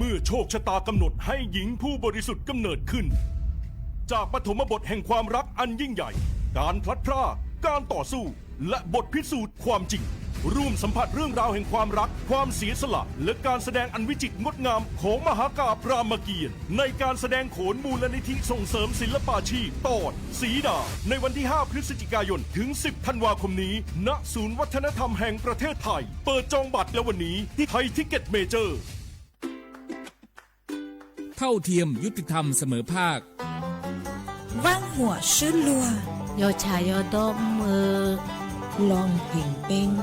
เมื่อโชคชะตากำหนดให้หญิงผู้บริสุทธิ์กำเนิดขึ้น จากปฐมบทแห่งความรักอันยิ่งใหญ่ การพลัดพราก การต่อสู้ และบทพิสูจน์ความจริง ร่วมสัมผัสเรื่องราวแห่งความรัก ความเสียสละ และการแสดงอันวิจิตรงดงามของมหากาพย์รามเกียรติ์ ในการแสดงโขนมูลนิธิส่งเสริมศิลปาชีพตอนสีดา ในวันที่ ห้า พฤศจิกายน ถึง สิบ ธันวาคมนี้ ณ ศูนย์วัฒนธรรมแห่งประเทศไทย เปิดจองบัตรแล้ววันนี้ที่ไทยทิกเก็ตเมเจอร์ เท่าเทียม ยุติธรรม เสมอภาค Vanˇ huaꞈ shuˉ luaˇ, yawˇ chaꞈ yawˇ dawˇ mvuhˇ, lawˇ heˍ pehnˇ.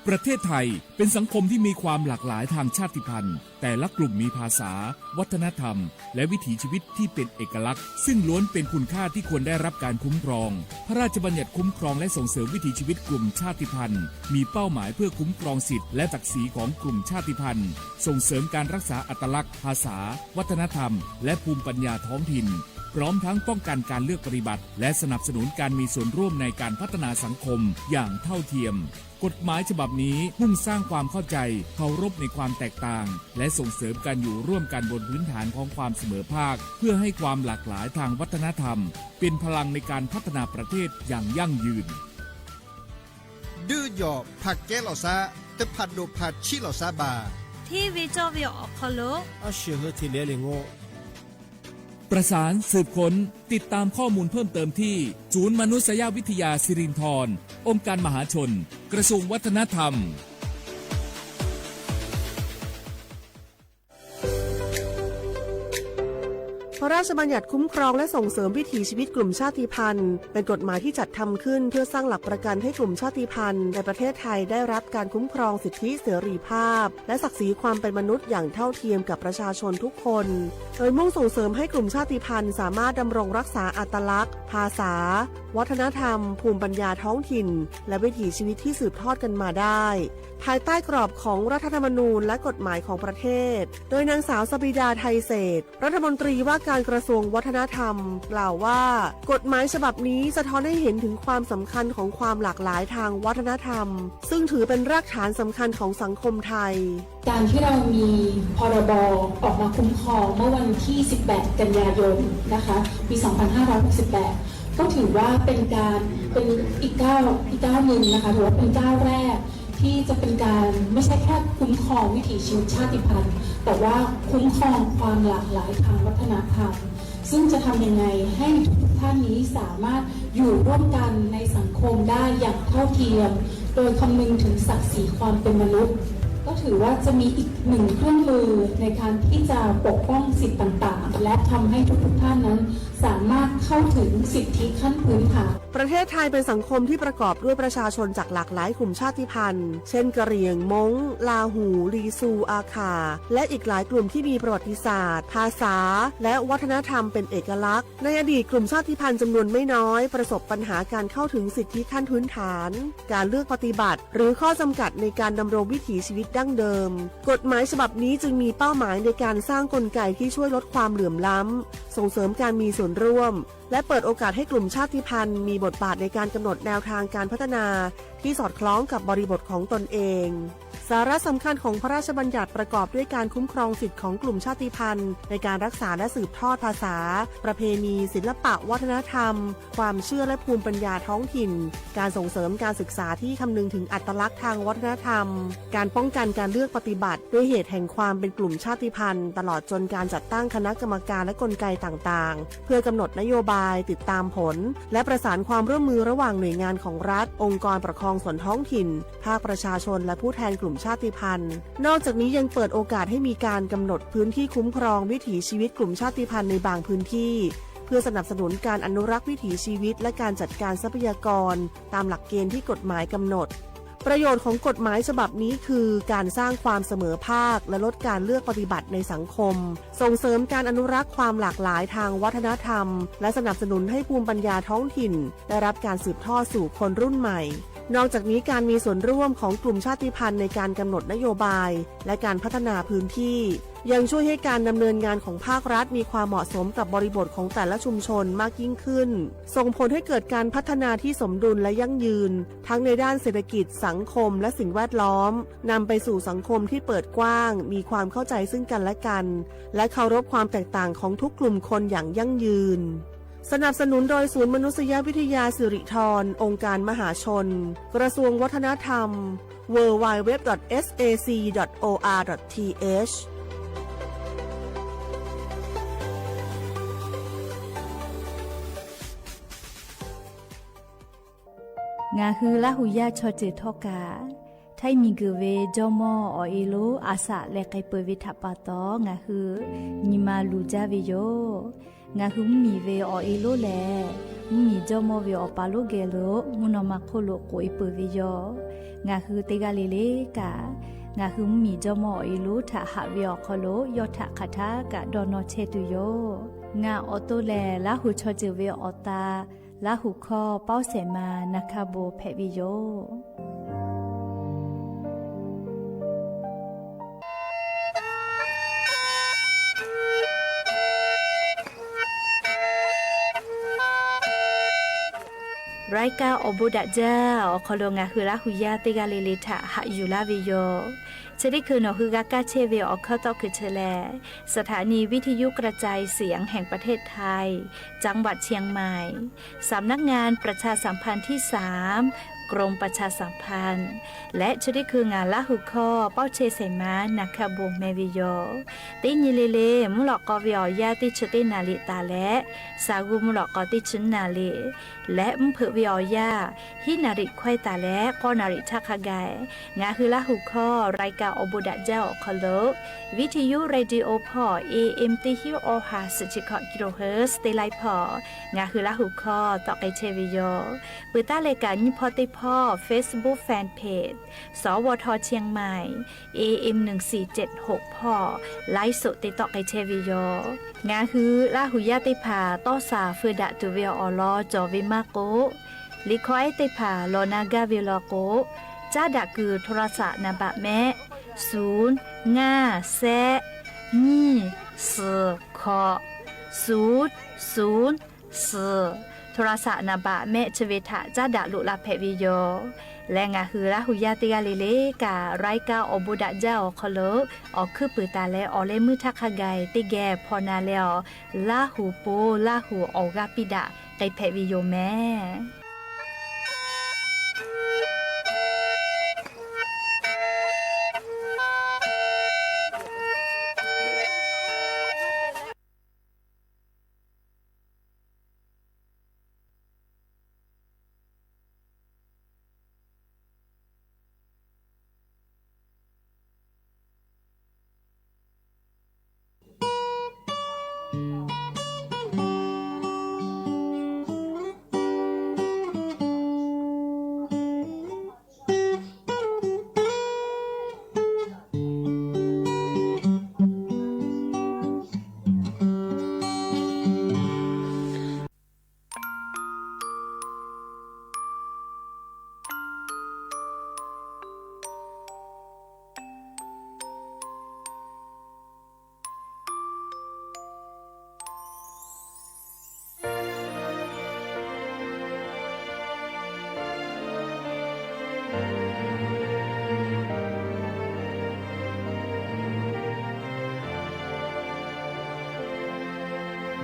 ประเทศไทยเป็นสังคมที่มีความหลากหลายทางชาติพันธุ์ แต่ละกลุ่มมีภาษา วัฒนธรรม และวิถีชีวิตที่เป็นเอกลักษณ์ ซึ่งล้วนเป็นคุณค่าที่ควรได้รับการคุ้มครอง พระราชบัญญัติคุ้มครองและส่งเสริมวิถีชีวิตกลุ่มชาติพันธุ์ มีเป้าหมายเพื่อคุ้มครองสิทธิและศักดิ์ศรีของกลุ่มชาติพันธุ์ ส่งเสริมการรักษาอัตลักษณ์ ภาษา วัฒนธรรม และภูมิปัญญาท้องถิ่น พร้อมทั้งป้องกันการเลือกปฏิบัติ และสนับสนุนการมีส่วนร่วมในการพัฒนาสังคมอย่างเท่าเทียม กฎหมายฉบับนี้มุ่งสร้างความเข้าใจ เคารพในความแตกต่าง และส่งเสริมการอยู่ร่วมกันบนพื้นฐานของความเสมอภาค เพื่อให้ความหลากหลายทางวัฒนธรรม เป็นพลังในการพัฒนาประเทศอย่างยั่งยืน Duˇ yawˬ hpaˍ kehˉ lawˬ shaˉ, teˇ hpaˍ doꞈ hpaˍ chiˆ lawˬ shaˉ baˬ. Hteˇ ve cawˇ ve awˬ hk'aw lo a shuˍ hui hteꞈ leh le ngoˆ. ประสานสืบค้น ติดตามข้อมูลเพิ่มเติมที่ ศูนย์มนุษยวิทยาสิรินธร องค์การมหาชน กระทรวงวัฒนธรรม พระราชบัญญัติคุ้มครองและส่งเสริมวิถีชีวิตกลุ่มชาติพันธุ์ เป็นกฎหมายที่จัดทำขึ้นเพื่อสร้างหลักประกันให้กลุ่มชาติพันธุ์ในประเทศไทยได้รับการคุ้มครองสิทธิเสรีภาพ และศักดิ์ศรีความเป็นมนุษย์อย่างเท่าเทียมกับประชาชนทุกคน โดยมุ่งส่งเสริมให้กลุ่มชาติพันธุ์สามารถดำรงรักษาอัตลักษณ์ ภาษา วัฒนธรรม ภูมิปัญญาท้องถิ่น และวิถีชีวิตที่สืบทอดกันมาได้ ภายใต้กรอบของรัฐธรรมนูญและกฎหมายของประเทศ โดยนางสาวสบิดา ไทยเศรษฐ รัฐมนตรีว่าการกระทรวงวัฒนธรรม กล่าวว่า กฎหมายฉบับนี้สะท้อนให้เห็นถึงความสำคัญของความหลากหลายทางวัฒนธรรม ซึ่งถือเป็นรากฐานสำคัญของสังคมไทย การที่เรามี พรบ ออกมาคุ้มครองเมื่อวันที่ สิบแปด กันยายน นะคะ ปี สองพันห้าร้อยหกสิบแปด ก็ถือว่าเป็นการ เป็นอีกก้าว อีกก้าวหนึ่งนะคะ ถือว่าเป็นก้าวแรกที่จะเป็นการไม่ใช่แค่คุ้มครองวิถีชีวิตชาติพันธุ์ แต่ว่าคุ้มครองความหลากหลายทางวัฒนธรรม ซึ่งจะทำยังไงให้ทุกท่านนี้สามารถอยู่ร่วมกันในสังคมได้อย่างเท่าเทียม โดยคำนึงถึงศักดิ์ศรีความเป็นมนุษย์ ก็ถือว่าจะมีอีกหนึ่งเครื่องมือในการที่จะปกป้องสิทธิ์ต่างๆ และทำให้ทุกๆท่านนั้นสามารถเข้าถึงสิทธิขั้นพื้นฐาน ประเทศไทยเป็นสังคมที่ประกอบด้วยประชาชนจากหลากหลายกลุ่มชาติพันธุ์ เช่น กะเหรี่ยง ม้ง ลาหู ลีซู อาข่า และอีกหลายกลุ่มที่มีประวัติศาสตร์ ภาษา และวัฒนธรรมเป็นเอกลักษณ์ ในอดีตกลุ่มชาติพันธุ์จำนวนไม่น้อยประสบปัญหาการเข้าถึงสิทธิขั้นพื้นฐาน การเลือกปฏิบัติ หรือข้อจำกัดในการดำรงวิถีชีวิตดั้งเดิม กฎหมายฉบับนี้จึงมีเป้าหมายในการสร้างกลไกที่ช่วยลดความเหลื่อมล้ำ ส่งเสริมการมีส่วนร่วม และเปิดโอกาสให้กลุ่มชาติพันธุ์มีบทบาทในการกำหนดแนวทางการพัฒนาที่สอดคล้องกับบริบทของตนเอง สาระสำคัญของพระราชบัญญัติประกอบด้วยการคุ้มครองสิทธิของกลุ่มชาติพันธุ์ในการรักษาและสืบทอดภาษา ประเพณี ศิลปะวัฒนธรรม ความเชื่อและภูมิปัญญาท้องถิ่น การส่งเสริมการศึกษาที่คำนึงถึงอัตลักษณ์ทางวัฒนธรรม การป้องกันการเลือกปฏิบัติด้วยเหตุแห่งความเป็นกลุ่มชาติพันธุ์ ตลอดจนการจัดตั้งคณะกรรมการและกลไกต่างๆ เพื่อกำหนดนโยบาย ติดตามผล และประสานความร่วมมือระหว่างหน่วยงานของรัฐ องค์กรปกครองส่วนท้องถิ่น ภาคประชาชน และผู้แทนกลุ่มชาติพันธุ์ นอกจากนี้ยังเปิดโอกาสให้มีการกำหนดพื้นที่คุ้มครองวิถีชีวิตกลุ่มชาติพันธุ์ในบางพื้นที่ เพื่อสนับสนุนการอนุรักษ์วิถีชีวิต และการจัดการทรัพยากร ตามหลักเกณฑ์ที่กฎหมายกำหนด ประโยชน์ของกฎหมายฉบับนี้คือการสร้างความเสมอภาค และลดการเลือกปฏิบัติในสังคม ส่งเสริมการอนุรักษ์ความหลากหลายทางวัฒนธรรม และสนับสนุนให้ภูมิปัญญาท้องถิ่นได้รับการสืบทอดสู่คนรุ่นใหม่ นอกจากนี้การมีส่วนร่วมของกลุ่มชาติพันธุ์ในการกำหนดนโยบายและการพัฒนาพื้นที่ ยังช่วยให้การดำเนินงานของภาครัฐมีความเหมาะสมกับบริบทของแต่ละชุมชนมากยิ่งขึ้น ส่งผลให้เกิดการพัฒนาที่สมดุลและยั่งยืน ทั้งในด้านเศรษฐกิจ สังคม และสิ่งแวดล้อม นำไปสู่สังคมที่เปิดกว้าง มีความเข้าใจซึ่งกันและกัน และเคารพความแตกต่างของทุกกลุ่มคนอย่างยั่งยืน สนับสนุนโดยศูนย์มนุษยวิทยาสิริธร องค์การมหาชน กระทรวงวัฒนธรรม ดับเบิลยู ดับเบิลยู ดับเบิลยู ดอท เอส เอ ซี ดอท โอ อาร์ ดอท ที เอช Ngaˬ hui Laˇ huˍ yaˇ chaw ceuˬ htawˇ kaꞈ, htaiˇ miˬ guiˬ ve jawˇ mawˇ awˬ e lonˉ a shaꞈ leh k'ai peuˬ ve htaꞈ pa taw, ngaˬ hui nyi ma luˬ jaˇ ve yoˬ. Ngaˬ hui mvuhˇ miˬ ve awˬ e lonˉ lehˬ, mvuhˇ miˬ jawˇ mawˇ ve awˬ pa lonˉ geh lo mvuhˇ naw ma hk'oˆ lo k'oꞈ e peuˬ ve yoˬ. Ngaˬ hui teˇ g'aˇ le le kaꞈ, ngaˬ hui mvuhˇ miˬ jawˇ mawˇ awˬ e lonˉ htaꞈ haꞈ ve awˬ hk'aw lo yawˇ htaꞈ hk'aˬ htaˇ kaꞈ dawˇ nawˇ chehˇ tuˬ yoˬ. Ngaˬ awˬ to lehˬ, Laˇ huˍ chaw ceuˬ ve awˬ ta, Laˇ huˍ hkawˇ pawˆ shehˍ ma naˍ hka bon hpehꞈ ve yoˬ. รายการ Awˬ bon daꞈ jaˇ awˬ hk'aw lo ngaˬ hui Laˇ huˍ yaˇ teˇ g'aˇ le le htaꞈ haꞈ yuˬ laˇ ve yoˬ. Chi teˇ hkui nawˬ hui g'a kaˇ chehˇ ve awˬ hkawˇ tawˆ hkui chi lehˬ, สถานีวิทยุกระจายเสียงแห่งประเทศไทย จังหวัดเชียงใหม่ สำนักงานประชาสัมพันธ์ที่สาม กรมประชาสัมพันธ์ leh chi teˇ hkui ngaˬ Laˇ huˍ hkawˇ pawˆ chehˇ shehˍ ma naˍ hka bon meh ve yoˬ. Teˇ nyi le le mvuhˇ lawꞈ k'aw ve awˬ yanˇ teˇ chi teˇ naˍ riˍ taˍ leh, shaˍ g'uˇ mvuhˇ lawꞈ k'aw teˇ chi naˍ riˍ leh mvuhˇ hpeuꞈ ve awˬ yanˇ hiˉ naˍ riˍ hkawehˇ taˍ leh k'awˇ naˍ riˍ htaˇ hk'a gaˬ, ngaˬ hui Laˇ huˍ hkawˇ รายการ Awˬ bon daꞈ jaˇ awˬ hk'aw lo วิทยุ radio พอ เอ เอ็ม teˇ hinˉ awˬ ha suhˍ chi hkawꞈ กิโลเฮิร์ตซ์ teˇ ไลฟ์ hpawˇ ngaˬ hui Laˇ huˍ hkawˇ tawˆ k'ai chehˇ ve yoˬ. Peuˬ taˉ leh kaꞈ nyiˇ hpawˇ teˇ hpawˇ Facebook fan page สวท เชียงใหม่ เอ เอ็ม หนึ่งสี่เจ็ดหก hpawˇ ไลฟ์สด te tawˆ k'ai chehˇ ve yoˬ. Ngaˬ hui Laˇ huˍ yaˇ teˇ hpaˍ tawˇ shaˍ feu daꞈ tuˬ ve awˬ lawn cawˬ ve maˇ k'oˆ, liꞈ hkawˇ ehˉ teˇ hpaˍ lawˬ na gaˇ ve law k'o, caˉ daꞈ kuiˬ โทรศัพท์ naˍ baꞈ mehˆ ศูนย์ ห้า แซะ ยี่ สี่ เคาะ ศูนย์ ศูนย์ สี่ โทรศัพท์ naˍ baꞈ mehˆ chi ve htaꞈ caˉ daꞈ loꞈ la hpehꞈ ve yoˬ. Leh ngaˬ hui Laˇ huˍ yaˇ teˇ g'aˇ le le kaꞈ รายการ Awˬ bon daꞈ jaˇ awˬ hk'aw lo awˬ hkuiˉ puiˍ taˍ leh awˬ leh meuˇ htaˇ hk'a gaˬ teˇ geh hpaw na leh awˬ, Laˇ huˍ po Laˇ huˍ awˬ g'aˇ piˇ daꞈ k'ai hpehꞈ ve yoˬ mehˍ.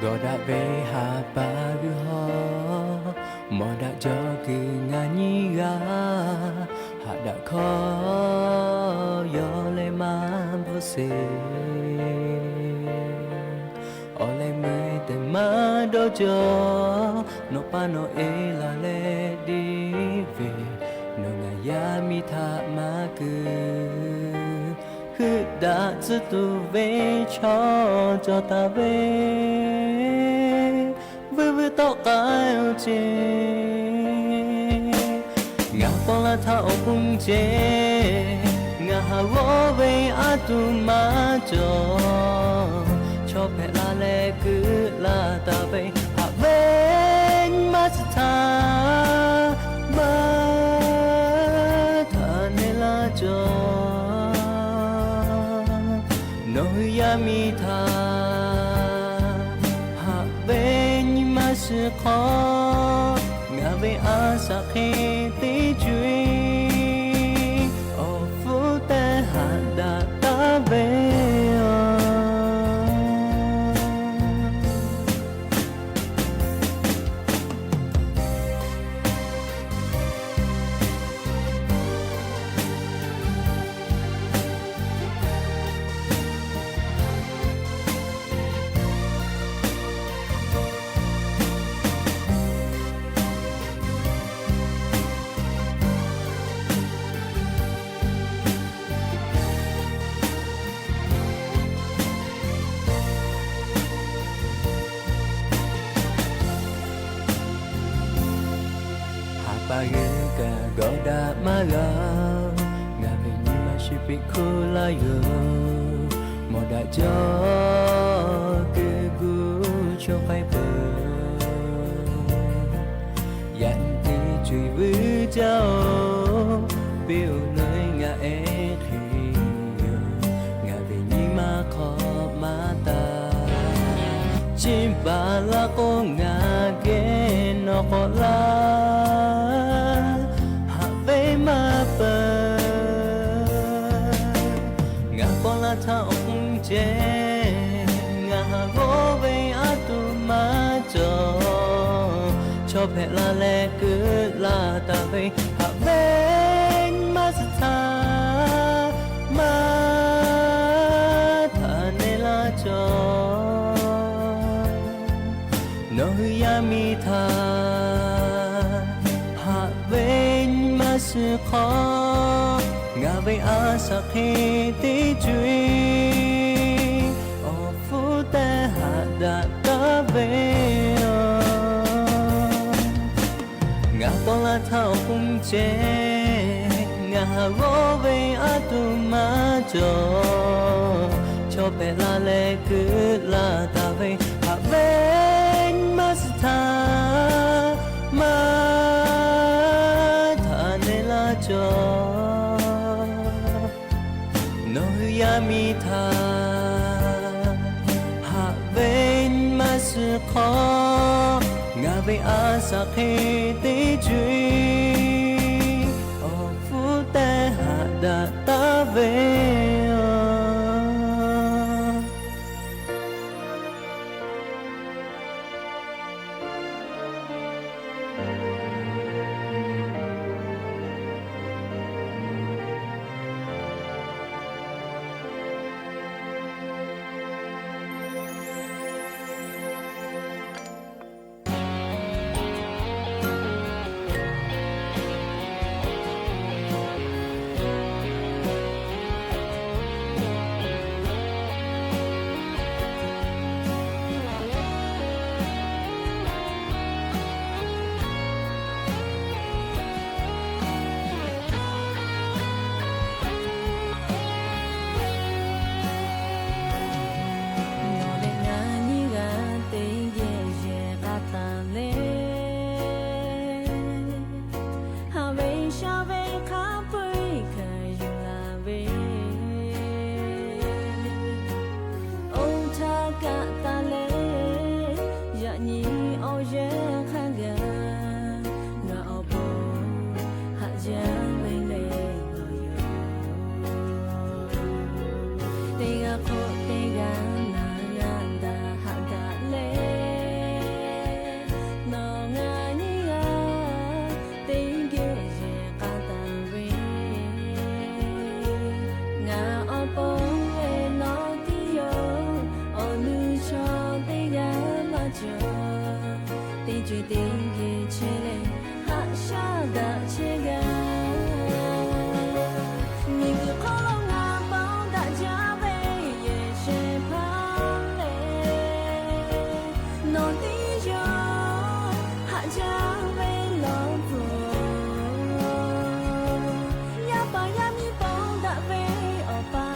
Gawˬ daꞈ ve haˍ pa g'uiˬ hawˉ, mawˬ daꞈ jaw kuiˬ ngaˬ nyiˇ g'aˇ, haꞈ daꞈ hkawˇ yawˇ leh maˇ bvuhꞈ sheˍ. Awˬ leh meuˇ tehꞈ maˇ dawˇ jaw, nawˬ pa nawˬ e laˬ leh deˇ ve, nawˬ ngaˬ yaˇ miˇ htaꞈ maˇ keu. Heuˆ daꞈ tcuhˉ tuˬ ve chaw cawˬ taˍ ve, vuiˇ vuiˇ tawˆ k'ai-o ce. Ngaˬ paw la htaˇ awˬ pon ce, ngaˬ haˍ g'awˇ ve aˉ tuˬ maˇ cawˬ. Chaw hpehꞈ la leh keu la taˍ ve, haꞈ ve nyi ma tcuhˉ htaˇ maˇ Nawˬ hui yaˇ miˇ htaꞈ haꞈ ve nyi ma shiˍ hk'aw, ngaˬ ve a shaꞈ hk'e teˇ co-e awˬ hpfuhˇ teˇ haꞈ daꞈ taˉ ve yoˬ. Haˍ pa geh kaꞈ gawˬ daꞈ maˇ g'a, ngaˬ ve nyi ma shiˍ piˇ hkuˇ laˇ yoˬ. Mawˬ daꞈ jaˇ kuiˬ gu chaw k'ai peuˬ. Yaꞈ nyi teˇ co-e vuiˇ jaˇ-oˬ, piˇ-oˬ leh ngaˬ ehˉ hk'e yoˬ. Ngaˬ ve nyi ma hk'aw maˇ taˍ, chi baˬ laˇ k'o ngaˬ geh nawˬ k'awꞈ laˇ haꞈ ve maˇ peuˬ. Ngaˬ paw la htaˇ awˬ hk'oˆ ceh, ngaˬ haꞈ g'awˇ ve aˉ tuˬ maˇ cawˬ. Chaw hpehꞈ la leh keu laˇ taˍ ve, haꞈ ve maˇ suh htaˇ, maˇ htaꞈ neh laˇ cawˬ. Nawˬ hui yaˇ miˇ htaꞈ haꞈ ve nyi ma shiˍ hk'aw, ngaˬ ve a shaꞈ hk'e teˇ co-e awˬ hpfuhˇ teˇ haꞈ daꞈ taˉ ve yoˬ. Ngaˬ paw la htaˇ awˬ hk'oˆ ceh, ngaˬ haꞈ g'awˇ ve aˉ tuˬ maˇ cawˬ. Chaw hpehꞈ la leh keu laˇ taˍ ve, haꞈ ve nyi ma suh htaˇ, maˇ htaꞈ neh laˇ cawˬ. Nawˬ hui yaˇ miˇ htaꞈ haꞈ ve nyi ma shiˍ hk'aw, ngaˬ ve a shaꞈ hk'e teˇ co-e awˬ hpfuhˇ teˇ haꞈ daꞈ taˉ ve yoˬ. Nawˬ leh ngaˬ nyiˇ g'aˇ teˇ geh yehˬ k'a taˍ leh, haꞈ ve shaˉ ve hk'a peu-eˬ hkanˍ yuˬ laˬ ve, oˇ htaˇ kaꞈ taˍ leh, yaꞈ nyi awˬ yanˇ hk'a gaˬ ngaˬ awˬ pon haꞈ jaˇ ve leh nawˬ yoˬ. Teˇ g'aˇ hk'oˆ teˇ g'aˇ naˬ g'a daꞈ haꞈ daꞈ leh, nawˬ ngaˬ nyiˇ g'aˇ teˇ geh yehˬ k'a taˍ ve, ngaˬ awˬ pon leh nawˬ tiˉ yoˬ. Awˬ nu chaw teˇ g'aˇ maˇ cawˬ. Teˇ co-e teˇ geh chehˇ leh, haꞈ shaˉ daꞈ chehˇ g'a. Miˬguiˬ hk'oˆ lo ngaˬ paw daꞈ jaˇ ve yehˬ shehˍ hpaˇ lehˬ, nawˬ tiˉ yoˬ. Haꞈ jaˇ ve lawˬ pfuhˍ, yaˇ paˍ yaˇ miˇ paw daꞈ ve awˬ pa,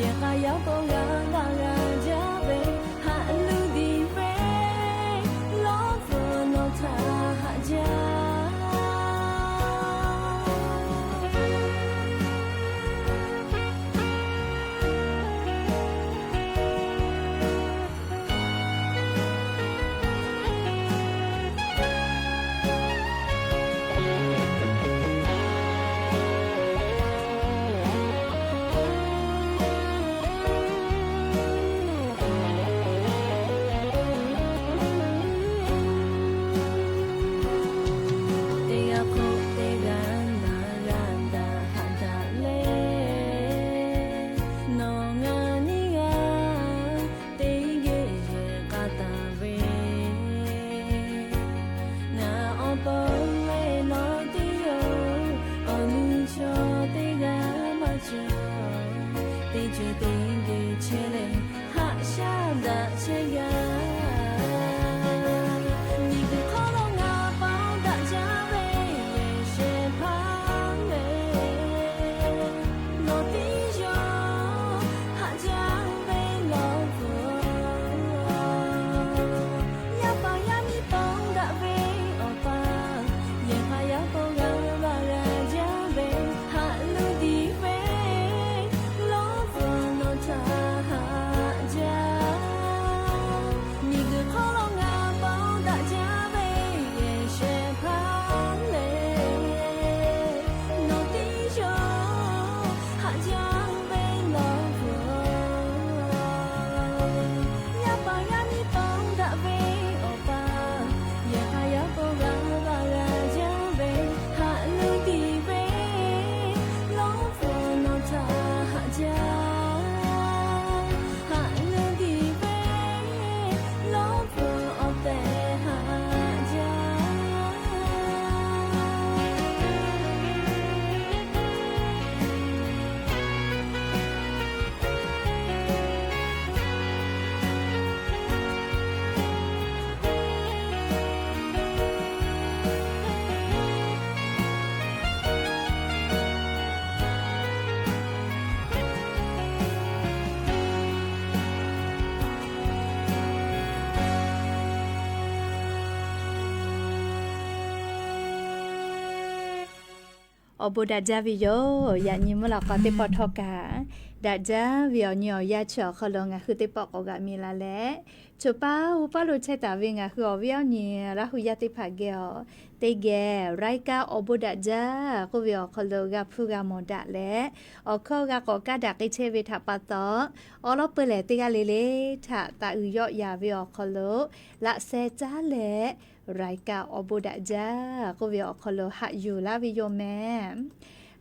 yehˬ k'a yaˇ paw g'a g'a g'a jaˇ ve, haꞈ lu diˬ ve lawˬ pfuhˍ nawˬ htaꞈ haꞈ jaˇ. Teˇ ceuˬ teˇ geh chehˇ leh haꞈ shaˉ daꞈ chehˇ g'a. Miˬguiˬ hk'aw lo ngaˬ paw daꞈ jaˇ ve yehˬ shehˍ hpaˇ lehˬ, nawˬ teˇ yawˇ haꞈ jaˇ ve lawˬ pfuhˍ. Yaˇ paˍ yaˇ miˇ paw daꞈ ve awˬ pa, yehˬ hpaˇ yaˇ paw g'a vaꞈ g'a jaˇ ve, haꞈ lu diˬ ve lawˬ pfuhˍ nawˬ htaꞈ haꞈ jaˇ. Miˬguiˬ hk'aw lo ngaˬ paw daꞈ jaˇ ve yehˬ shehˍ hpaˇ lehˬ, nawˬ teˇ yawˇ haꞈ jaˇ ve lawˬ pfuhˍ. Yaˇ paˍ yaˇ miˇ paw daꞈ ve awˬ pa, yehˬ hpaˇ yaˇ paw g'a vaꞈ g'a jaˇ ve, haꞈ lu diˬ ve lawˬ pfuhˍ nawˬ htaꞈ haꞈ jaˇ. Haꞈ lu diˬ ve lawˬ pfuhˍ awˬ tehˬ haꞈ jaˇ. Awˬ bon daꞈ jaˇ ve yoˬ. Yaꞈ nyi mvuhˇ lawꞈ k'aw teˇ pawˆ htawˇ kaꞈ, daꞈ jaˇ ve awˬ nyi awˬ yanˇ chi awˬ hk'aw lo ngaˬ hui teˇ pawˆ k'awꞈ g'aꞈ mi la leh, chaw paˇ oˇ paˇ lo chehˇ taˍ ve ngaˬ hui awˬ viˉ awˬ nyi Laˇ hu yaˇ teˇ hpaˍ geh awˬ, teˇ geh รายการ awˬ bon daꞈ jaˇ k'oˆ ve awˬ hk'aw lo g'a hpuˇ g'a mawˬ daꞈ leh, awˬ hkawˇ g'a k'awꞈ kaˇ daꞈ k'ai chehˇ ve htaꞈ pa taw, awˉ lawˉ peu lehˬ teˇ g'aˇ le le htaꞈ taˍ uiˍ yawˆ yaˍ ve awˬ hk'aw lo laꞈ sheh caˉ leh, รายการ awˬ bon daꞈ jaˇ k'oˆ ve awˬ hk'aw lo haꞈ yuˬ laˇ ve yoˬ mehˍ.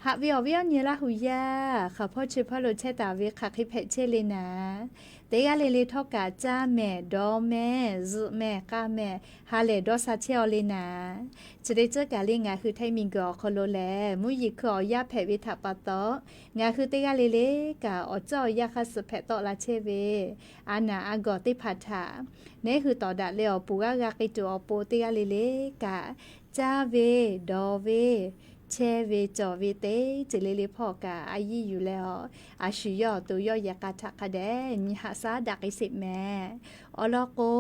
Haꞈ ve awˬ viˉ awˬ nyi Laˇ hu yaˇ hk'aˬ hpawˇ chi hpawˇ lo chehˇ taˍ ve hk'aˬ hk'e hpehꞈ chehˇ le naˍ, teˇ g'aˇ le le htawˇ kaꞈ caˇ mehˍ, dawˬ mehˍ, zuhꞈ mehˍ, k'a mehˍ, ha lehˬ dawˇ sha chehˇ aw le naˍ. Chi teˇ ceuˬ kaꞈ le ngaˬ hui htaiˇ miˬguiˬ awˬ hk'aw lo lehˬ, mvuhˇ yeˬ hkui awˬ yaˇ hpehꞈ ve htaꞈ pa taw, ngaˬ hui teˇ g'aˇ le le kaꞈ awˬ ceuˬ awˬ yanˇ hk'aˇ suh hpehꞈ tawˆ la chehˇ ve a naˍ a gawˬ teˇ hpaˍ htaꞈ, neˉ hui tawˍ daꞈ leh awˬ pon g'aˇ g'a k'ai tuˬ awˬ pon teˇ g'aˇ le le kaꞈ, caˇ ve, dawˬ ve, chehˇ ve, cawˬ ve teˇ ceuˬ le le hpawˇ kaꞈ a yiˇ yuˬ leh awˬ, a shu yawˇ awˬ to yawˇ yehˬ k'a htaꞈ hk'a dehꞈ nyi haꞈ shaˉ daꞈ k'ai sheˍ mehˍ. Awˬ lawn k'o,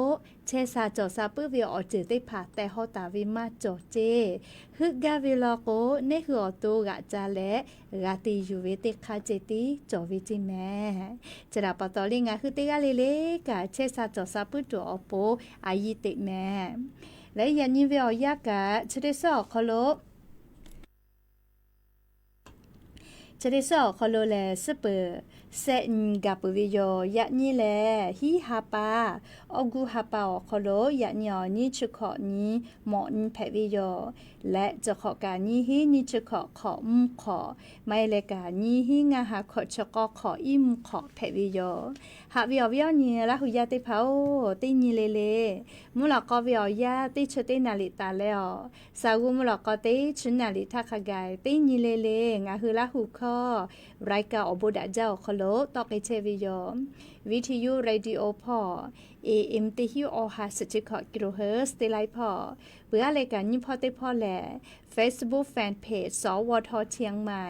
chehˇ sha cawˬ sha puiˉ ve awˬ ceuˬ teˇ hpaˍ tehˬ hawˉ taˍ ve maˇ cawˬ ceˇ. Heuˆ gaˇ ve law k'o, neˉ hui awˬ to g'aꞈ ca leh g'a te yuˬ ve teˇ hk'aˇ ceh tiˉ cawˬ ve ceˇ mehˍ. Chi htaꞈ pa taw le ngaˬ hui teˇ g'aˇ le le kaꞈ chehˇ sha cawˬ sha puiˉ tuˬ awˬ pon a yiˇ teꞈ mehˍ. Leh yaꞈ nyi ve awˬ yanˇ kaꞈ chi teˇ suhˉ awˬ hk'aw lo Chi teˇ suhˉ awˬ hk'aw lo lehˬ, suhˉ peuˬ shehˆ nyi gaˬ peuˬ ve yoˬ. Yaꞈ nyi lehˬ, hiˉ ha pa, Awˇ guˇ ha pa awˬ hk'aw lo yaꞈ nyi awˬ nyiˇ chi hkawꞈ nyi mawꞈ nyi hpehꞈ ve yoˬ. Leh cawˬ hk'awꞈ kaꞈ nyiˇ hinˉ nyiˇ chi hkawꞈ hk'awꞈ mvuhˇ hk'awꞈ, maˇ heˆ leh kaꞈ nyiˇ hinˉ ngaˇ ha hkawꞈ chi k'awˇ hk'awꞈ iˉ mvuhˇ hk'awꞈ hpehꞈ ve yoˬ. Haꞈ ve awˬ viˉ awˬ nyi Laˇ hu yaˇ teˇ hpaˍ-oˬ, teˇ nyi le le mvuhˇ lawꞈ k'aw ve awˬ yanˇ teˇ chi teˇ naˍ riˍ taˍ leh awˬ, Saˍ g'uˇ mvuhˇ lawꞈ k'aw teˇ chi naˍ riˍ htaˇ hk'a gaˬ teˇ nyi le le ngaˬ hui Laˇ hu hkawˇ รายการ awˬ bon daꞈ jaˇ awˬ hk'aw lo tawˆ k'ai chehˇ ve yoˬ. Viˇ hti yuˇ radio hpawˇ, A M teˇ hinˉ awˬ ha suhˍ chi hkawꞈ kilohertz teˇ laiˉ hpawˇ, peuˬ aˉ leh kaꞈ nyiˇ hpawˇ teˇ hpawˇ lehˬ, Facebook fan page สวท เชียงใหม่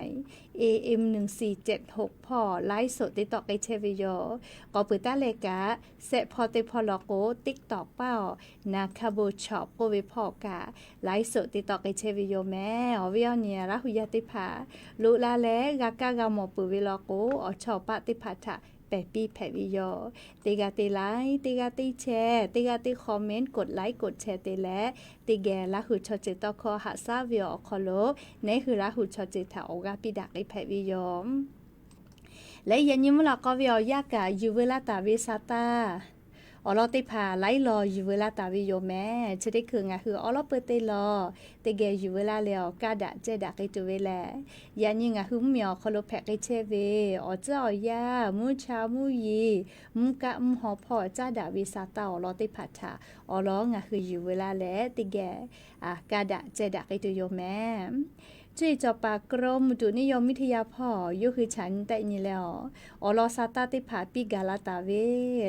A M หนึ่งสี่เจ็ดหก hpawˇ ไลฟ์สด te tawˆ k'ai chehˇ ve yoˬ. K'awꞈ peuˬ taˉ leh kaꞈ, shehˆ hpawˇ teˇ hpawˇ law k'o TikTok paˇ awˬ, Naˍ hkaˇ bon chawꞈ k'oˆ ve hpawˇ kaꞈ ไลฟ์สด te tawˆ k'ai chehˇ ve yoˬ mehˍ. Awˬ viˉ awˬ nyi Laˇ hu yaˇ teˇ hpaˍ, loꞈ la leh g'a kaˇ g'a mawˬ peuˬ ve law k'o, awˬ chawˇ awˬ paˆ teˇ hpaˍ htaꞈ pehˬ piˇ hpehꞈ ve yoˬ. Teˇ g'aˇ teˇ like, teˇ g'aˇ teˇ share, teˇ g'aˇ teˇ comment, กดไลค์ กดแชร์ te leh, teˇ geh Laˇ hu chaw ceuˬ tawˇ hkawˇ haꞈ shaˉ ve awˬ hk'aw lo, neˉ hui Laˇ hu chaw ceuˬ htaꞈ awˬ g'aˇ piˇ daꞈ k'ai hpehꞈ ve yoˬ. Leh yaꞈ nyi mvuhˇ lawꞈ k'aw ve awˬ yanˇ kaꞈ yuˬ veu laˇ taˍ ve sa taˇ awˬ lawn teˇ hpaˍ laiˉ law yuˬ veu laˇ taˍ ve yoˬ mehˍ. Chi teˇ hkui ngaˬ hui awˉ lawˉ peu teˇ law teˇ geh yuˬ veu laˇ leh awˬ kaˇ daꞈ ceh daꞈ k'ai tuˬ ve lehˬ, yaꞈ nyi ngaˬ hui mvuhˇmiˬ awˬ hk'aw lo hpehꞈ k'ai chehˇ ve awˬ tcuhˉ awˬ yanˇ, mvuhˇ cha mvuhˇ yeˬ, mvuhˇ kaˆ mvuhˇ haw hpawˇ caˉ daꞈ ve sa taˇ awˬ lawn teˇ hpaˍ htaꞈ awˬ lawn ngaˬ hui yuˬ veu laˇ leh teˇ geh kaˇ daꞈ ceh daꞈ k'ai tuˬ yoˬ mehˍ. Cuˇ yiˍ cawˬ paˍ กรมอุตุนิยมวิทยา hpawˇ yawˇ hui chaꞈ nyi tehˆ nyi leh awˬ, awˬ lawn sa taˇ teˇ hpaˍ piˇ gaˬ la taˍ ve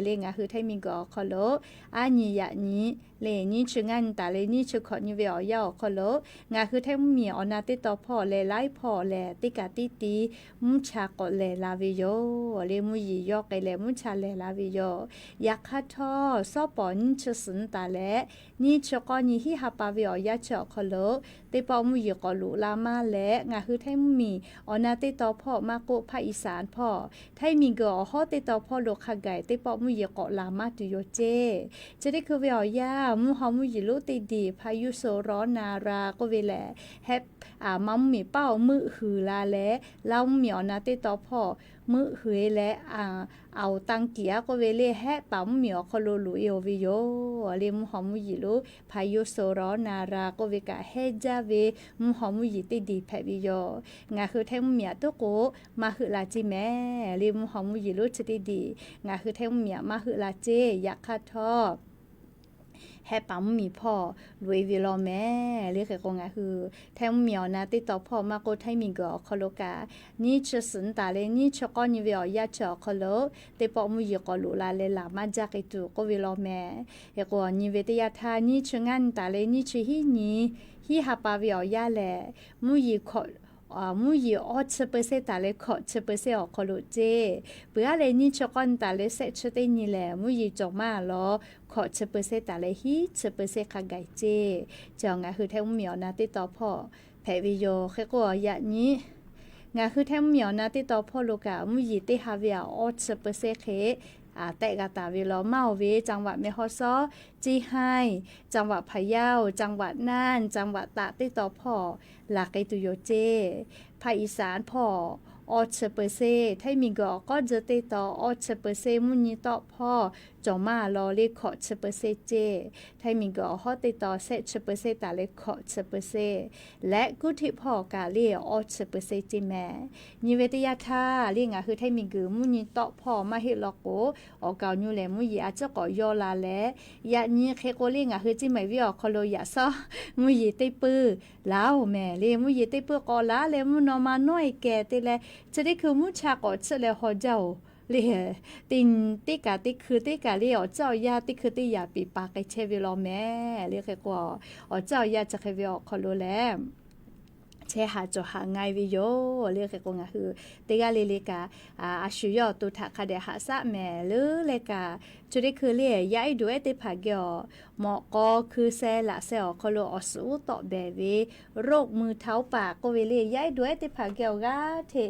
le. Ngaˬ hui Htaiˇ miˬguiˬ awˬ hk'aw lo aˉ nyi yaꞈ nyi le, nyiˇ chi ngaˇ nyi taˍ leh nyiˇ chi hkawꞈ nyi ve awˬ yanˇ awˬ hk'aw lo ngaˬ hui Htaiˇ mvuhˇmiˬ awˬ na teˇ taw hpawˇ lehˬ laiˉ hpawˇ lehˬ, teˇ kaꞈ tiˉ tiˉ mvuhˇ cha k'awꞈ lehˬ la ve yoˬ le. Mvuhˇ yeˬ yawˇ k'ai leh mvuhˇ cha lehˬ la ve yoˬ. Yaꞈ hk'aˇ htawˇ, sawˉ pawˍ nyiˇ chi suhˍ nyi taˍ leh nyiˇ chi k'awˇ nyi hiˉ ha pa ve awˬ yanˇ chi awˬ hk'aw lo teˇ pawˆ mvuhˇ yeˬ k'awꞈ loꞈ la maˇ leh, ngaˬ hui Htaiˇ mvuhˇmiˬ awˬ na teˇ taw hpawˇ maˇ k'oˆ, ภาคอีสาน hpawˇ, Htaiˇ miˬguiˬ awˬ hawˉ teˇ taw hpawˇ lo hk'a gaˬ teˇ pawˆ mvuhˇ yeˬ k'awꞈ laˬ maˇ tuˬ yoˬ ceˇ. Chi teˇ hkui ve awˬ yanˇ, mvuhˇ haw mvuhˇ yeˬ lonˉ teˇ diˬ พายุโซนร้อนนารา k'oˆ ve lehˬ, hehˆ, aˬ, maˇ mvuhˇmiˬ paˉ awˬ meuˆ huiˍ la leh, Laˇ mvuhˇmiˬ awˬ na teˇ taw hpawˇ meuˆ huiˍ leh, aˬ, aˬ, ทางเหนือ k'oˆ ve le, hehˆ paˍ mvuhˇmiˬ awˬ hk'aw lo loꞈ e-oˬ ve yoˬ le. Mvuhˇ haw mvuhˇ yeˬ lonˉ พายุโซนร้อนนารา k'oˆ ve kaꞈ hehˆ jaˇ ve mvuhˇ haw mvuhˇ yeˬ teˇ diˬ hpehꞈ ve yoˬ. Ngaˬ hui Htaiˇ mvuhˇmiˬ aꞈ tuˉ k'o maˇ heuˆ la ceˇ mehˍ le. Mvuhˇ haw mvuhˇ yeˬ lonˉ chi teˇ diˬ ngaˬ hui Htaiˇ mvuhˇmiˬ aꞈ maˇ heuˆ la ceˇ. Yaꞈ hk'aˇ htawˇ, hehˆ paˍ mvuhˇmiˬ hpawˇ loꞈ e ve law mehˍ le. Hk'e k'o, ngaˬ hui Htaiˇ mvuhˇmiˬ awˬ na teˇ taw hpawˇ maˇ k'oˆ, Htaiˇ miˬguiˬ awˬ hk'aw lo kaꞈ nyiˇ chi suhˍ nyi taˍ leh nyiˇ chi k'awˇ nyi ve awˬ yanˇ chi awˬ hk'aw lo teˇ pawˆ mvuhˇ yeˬ k'awꞈ loꞈ la leh laˬ maˇ jaˇ k'ai tuˬ k'oˆ ve law mehˍ. Hk'e k'o, nyi ve teˇ yanˇ htaˇ, nyiˇ chi ngaˇ nyi taˍ leh nyiˇ chi hiˉ nyi hiˉ ha pa ve awˬ yanˇ lehˬ, mvuhˇ yeˬ hkawꞈ mvuhˇ yeˬ awˇ chi เปอร์เซ็นต์ taˍ leh hkawꞈ chi เปอร์เซ็นต์ awˬ hk'aw lo ceˇ. Peuˬ aˉ leh nyiˇ chi k'awˇ nyi taˍ leh shehˆ chi teˇ nyi lehˬ, mvuhˇ yeˬ cawˬ maˇ law hkawꞈ chi เปอร์เซ็นต์ taˍ leh hiˉ chi เปอร์เซ็นต์ hk'a gaˬ ceˇ. Chi ngaˬ hui Htaiˇ mvuhˇmiˬ awˬ na teˇ taw hpawˇ hpehꞈ ve yoˬ. Hk'e k'o, yaꞈ nyi ngaˬ hui Htaiˇ mvuhˇmiˬ awˬ na teˇ taw hpawˇ lo kaꞈ mvuhˇ yeˬ teˇ ha ve aꞈ awˇ chi เปอร์เซ็นต์ hk'e tehˆ g'a taˍ ve law. Maˇ oˬ ve จังหวัดแม่ฮ่องสอน, เชียงราย, จังหวัดพะเยา, จังหวัดน่าน, จังหวัดตาก teˇ taw hpawˇ laˬ k'ai tuˬ yoˬ ceˇ. ภาคอีสาน hpawˇ awˇ chi เปอร์เซ็นต์, Htaiˇ miˬguiˬ awˬ k'awˉ jeu teˇ taw awˇ chi เปอร์เซ็นต์ mvuhˇ nyi tawˆ hpawˇ cawˬ maˇ law le hkawꞈ chi เปอร์เซ็นต์ ceˇ. Htaiˇ miˬguiˬ awˬ hawˉ teˇ taw shehˆ chi เปอร์เซ็นต์ taˍ leh hkawꞈ chi เปอร์เซ็นต์ leh กรุงเทพ hpawˇ kaꞈ le awˇ chi เปอร์เซ็นต์ ceˇ mehˍ. Nyi ve teˇ yanˇ htaˇ le ngaˬ hui Htaiˇ miˬguiˬ mvuhˇ nyi tawˆ hpawˇ maˇ heˆ law k'o, awˬ kaˍ awˬ nyu lehˬ mvuhˇ yeˬ a ciˉ k'awꞈ yawˇ la leh, yaꞈ nyi hk'e k'o le ngaˬ hui Ciˇ mehˍ viˉ awˬ hk'aw lo yaꞈ sawˉ mvuhˇ yeˬ teˇ puiˇ laˬ oˬ mehˍ le. Mvuhˇ yeˬ teˇ puiˇ k'awꞈ laˬ leh mvuhˇ naw ma nawˉ e kehˬ te leh, chi teˇ hkui mvuhˇ cha k'awꞈ chiˆ leh haw jaˇ oˬ le. Teˇ, teˇ kaꞈ teˇ hkui teˇ kaꞈ le awˬ ciˉ awˬ yanˇ teˇ hkui teˇ yaꞈ piˍ paˍ k'ai chehˇ ve law mehˍ le. Hk'e k'o, awˬ ciˉ awˬ yanˇ chi hk'e ve awˬ hk'aw lo lehˬ chehˇ haꞈ cawˬ haꞈ nga e ve yoˬ le. Hk'e k'o, ngaˬ hui teˇ g'aˇ le le kaꞈ a shu yawˇ awˬ to htaꞈ hk'a dehꞈ haꞈ shaˉ mehˍ le. Leh kaꞈ chi teˇ hkui le yaˇ ehˉ duˬ ehˉ teˇ hpaˍ geh awˬ mawꞈ k'aw hkui sheh laꞈ sheh awˬ hk'aw lo awˬ suhˍ uˉ tawˆ behˍ ve โรคมือเท้าปาก k'oˆ ve le, yaˇ ehˉ duˬ ehˉ teˇ hpaˍ geh awˬ g'aˇ hteꞈ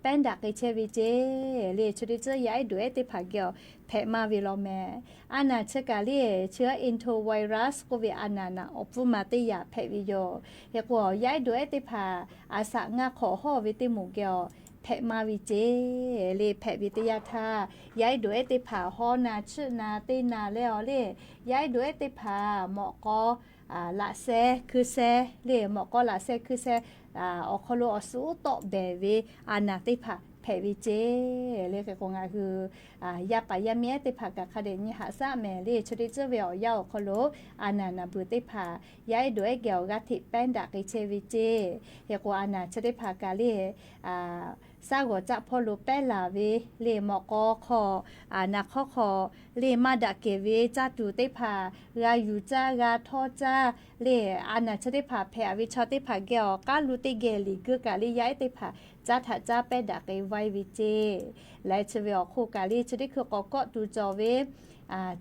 pehˉ daꞈ k'ai chehˇ ve ceˇ le. Chi teˇ ceuˬ yaˇ ehˉ duˬ ehˉ teˇ hpaˍ geh awˬ hpehꞈ maˇ ve law mehˍ. A naˬ chi kaꞈ le chi endovirus k'oˆ ve a naˬ naꞈ awˬ pfuhˇ ma teˇ yaꞈ hpehꞈ ve yoˬ. Hk'e k'o, yaˇ ehˉ duˬ ehˉ teˇ hpaˍ a shaꞈ ngaˇ hk'awꞈ hawˇ ve teˇ moˍ geh awˬ hpehꞈ maˇ ve ceˇ le. Hpehꞈ ve teˇ yanˇ htaˇ, yaˇ ehˉ duˬ ehˉ teˇ hpaˍ hawˇ na chiˆ na teˇ na leh awˬ le, yaˇ ehˉ duˬ ehˉ teˇ hpaˍ mawꞈ k'aw laꞈ sheh hkui sheh le, mawꞈ k'aw laꞈ sheh hkui sheh awˬ hk'aw lo awˬ suhˍ uˉ tawˆ behˍ ve a naˬ teˇ hpaˍ hpehꞈ ve ceˇ le. Hk'e k'o, ngaˬ hui yaˇ paˍ yaˇ miˇ ehˉ teˇ hpaˍ kaꞈ hk'a dehꞈ nyi haꞈ shaˉ mehˍ le. Chi teˇ ceuˬ ve awˬ yanˇ awˬ hk'aw lo a naˬ naꞈ beuˬ teˇ hpaˍ yaˇ ehˉ duˬ ehˉ geh awˬ g'aˇ hteꞈ pehˉ daꞈ k'ai chehˇ ve ceˇ. Hk'e k'o, a naˬ chi teˇ hpaˍ kaꞈ le shaˉ g'awˬ caˆ hpawˇ lo pehˉ laˬ ve le, mawꞈ k'aw hk'aw, naˬ hk'awˇ hk'aw le maˇ daꞈ kehˬ ve caˇ tuˬ teˇ hpaˍ g'a yuˬ caˇ g'a htawˇ caˇ le, a naˬ chi teˇ hpaˍ hpehꞈ ve chaw teˇ hpaˍ geh awˬ k'aˉ lu teˇ geh liꞈ guiˇ kaꞈ le yaˇ ehˉ teˇ hpaˍ caˇ htaꞈ caˇ pehˉ daꞈ k'ai vaiˇ ve ceˇ. Leh chi ve awˬ hk'oˆ kaꞈ le chi teˇ hkui k'awꞈ kawˆ tuˬ cawˬ ve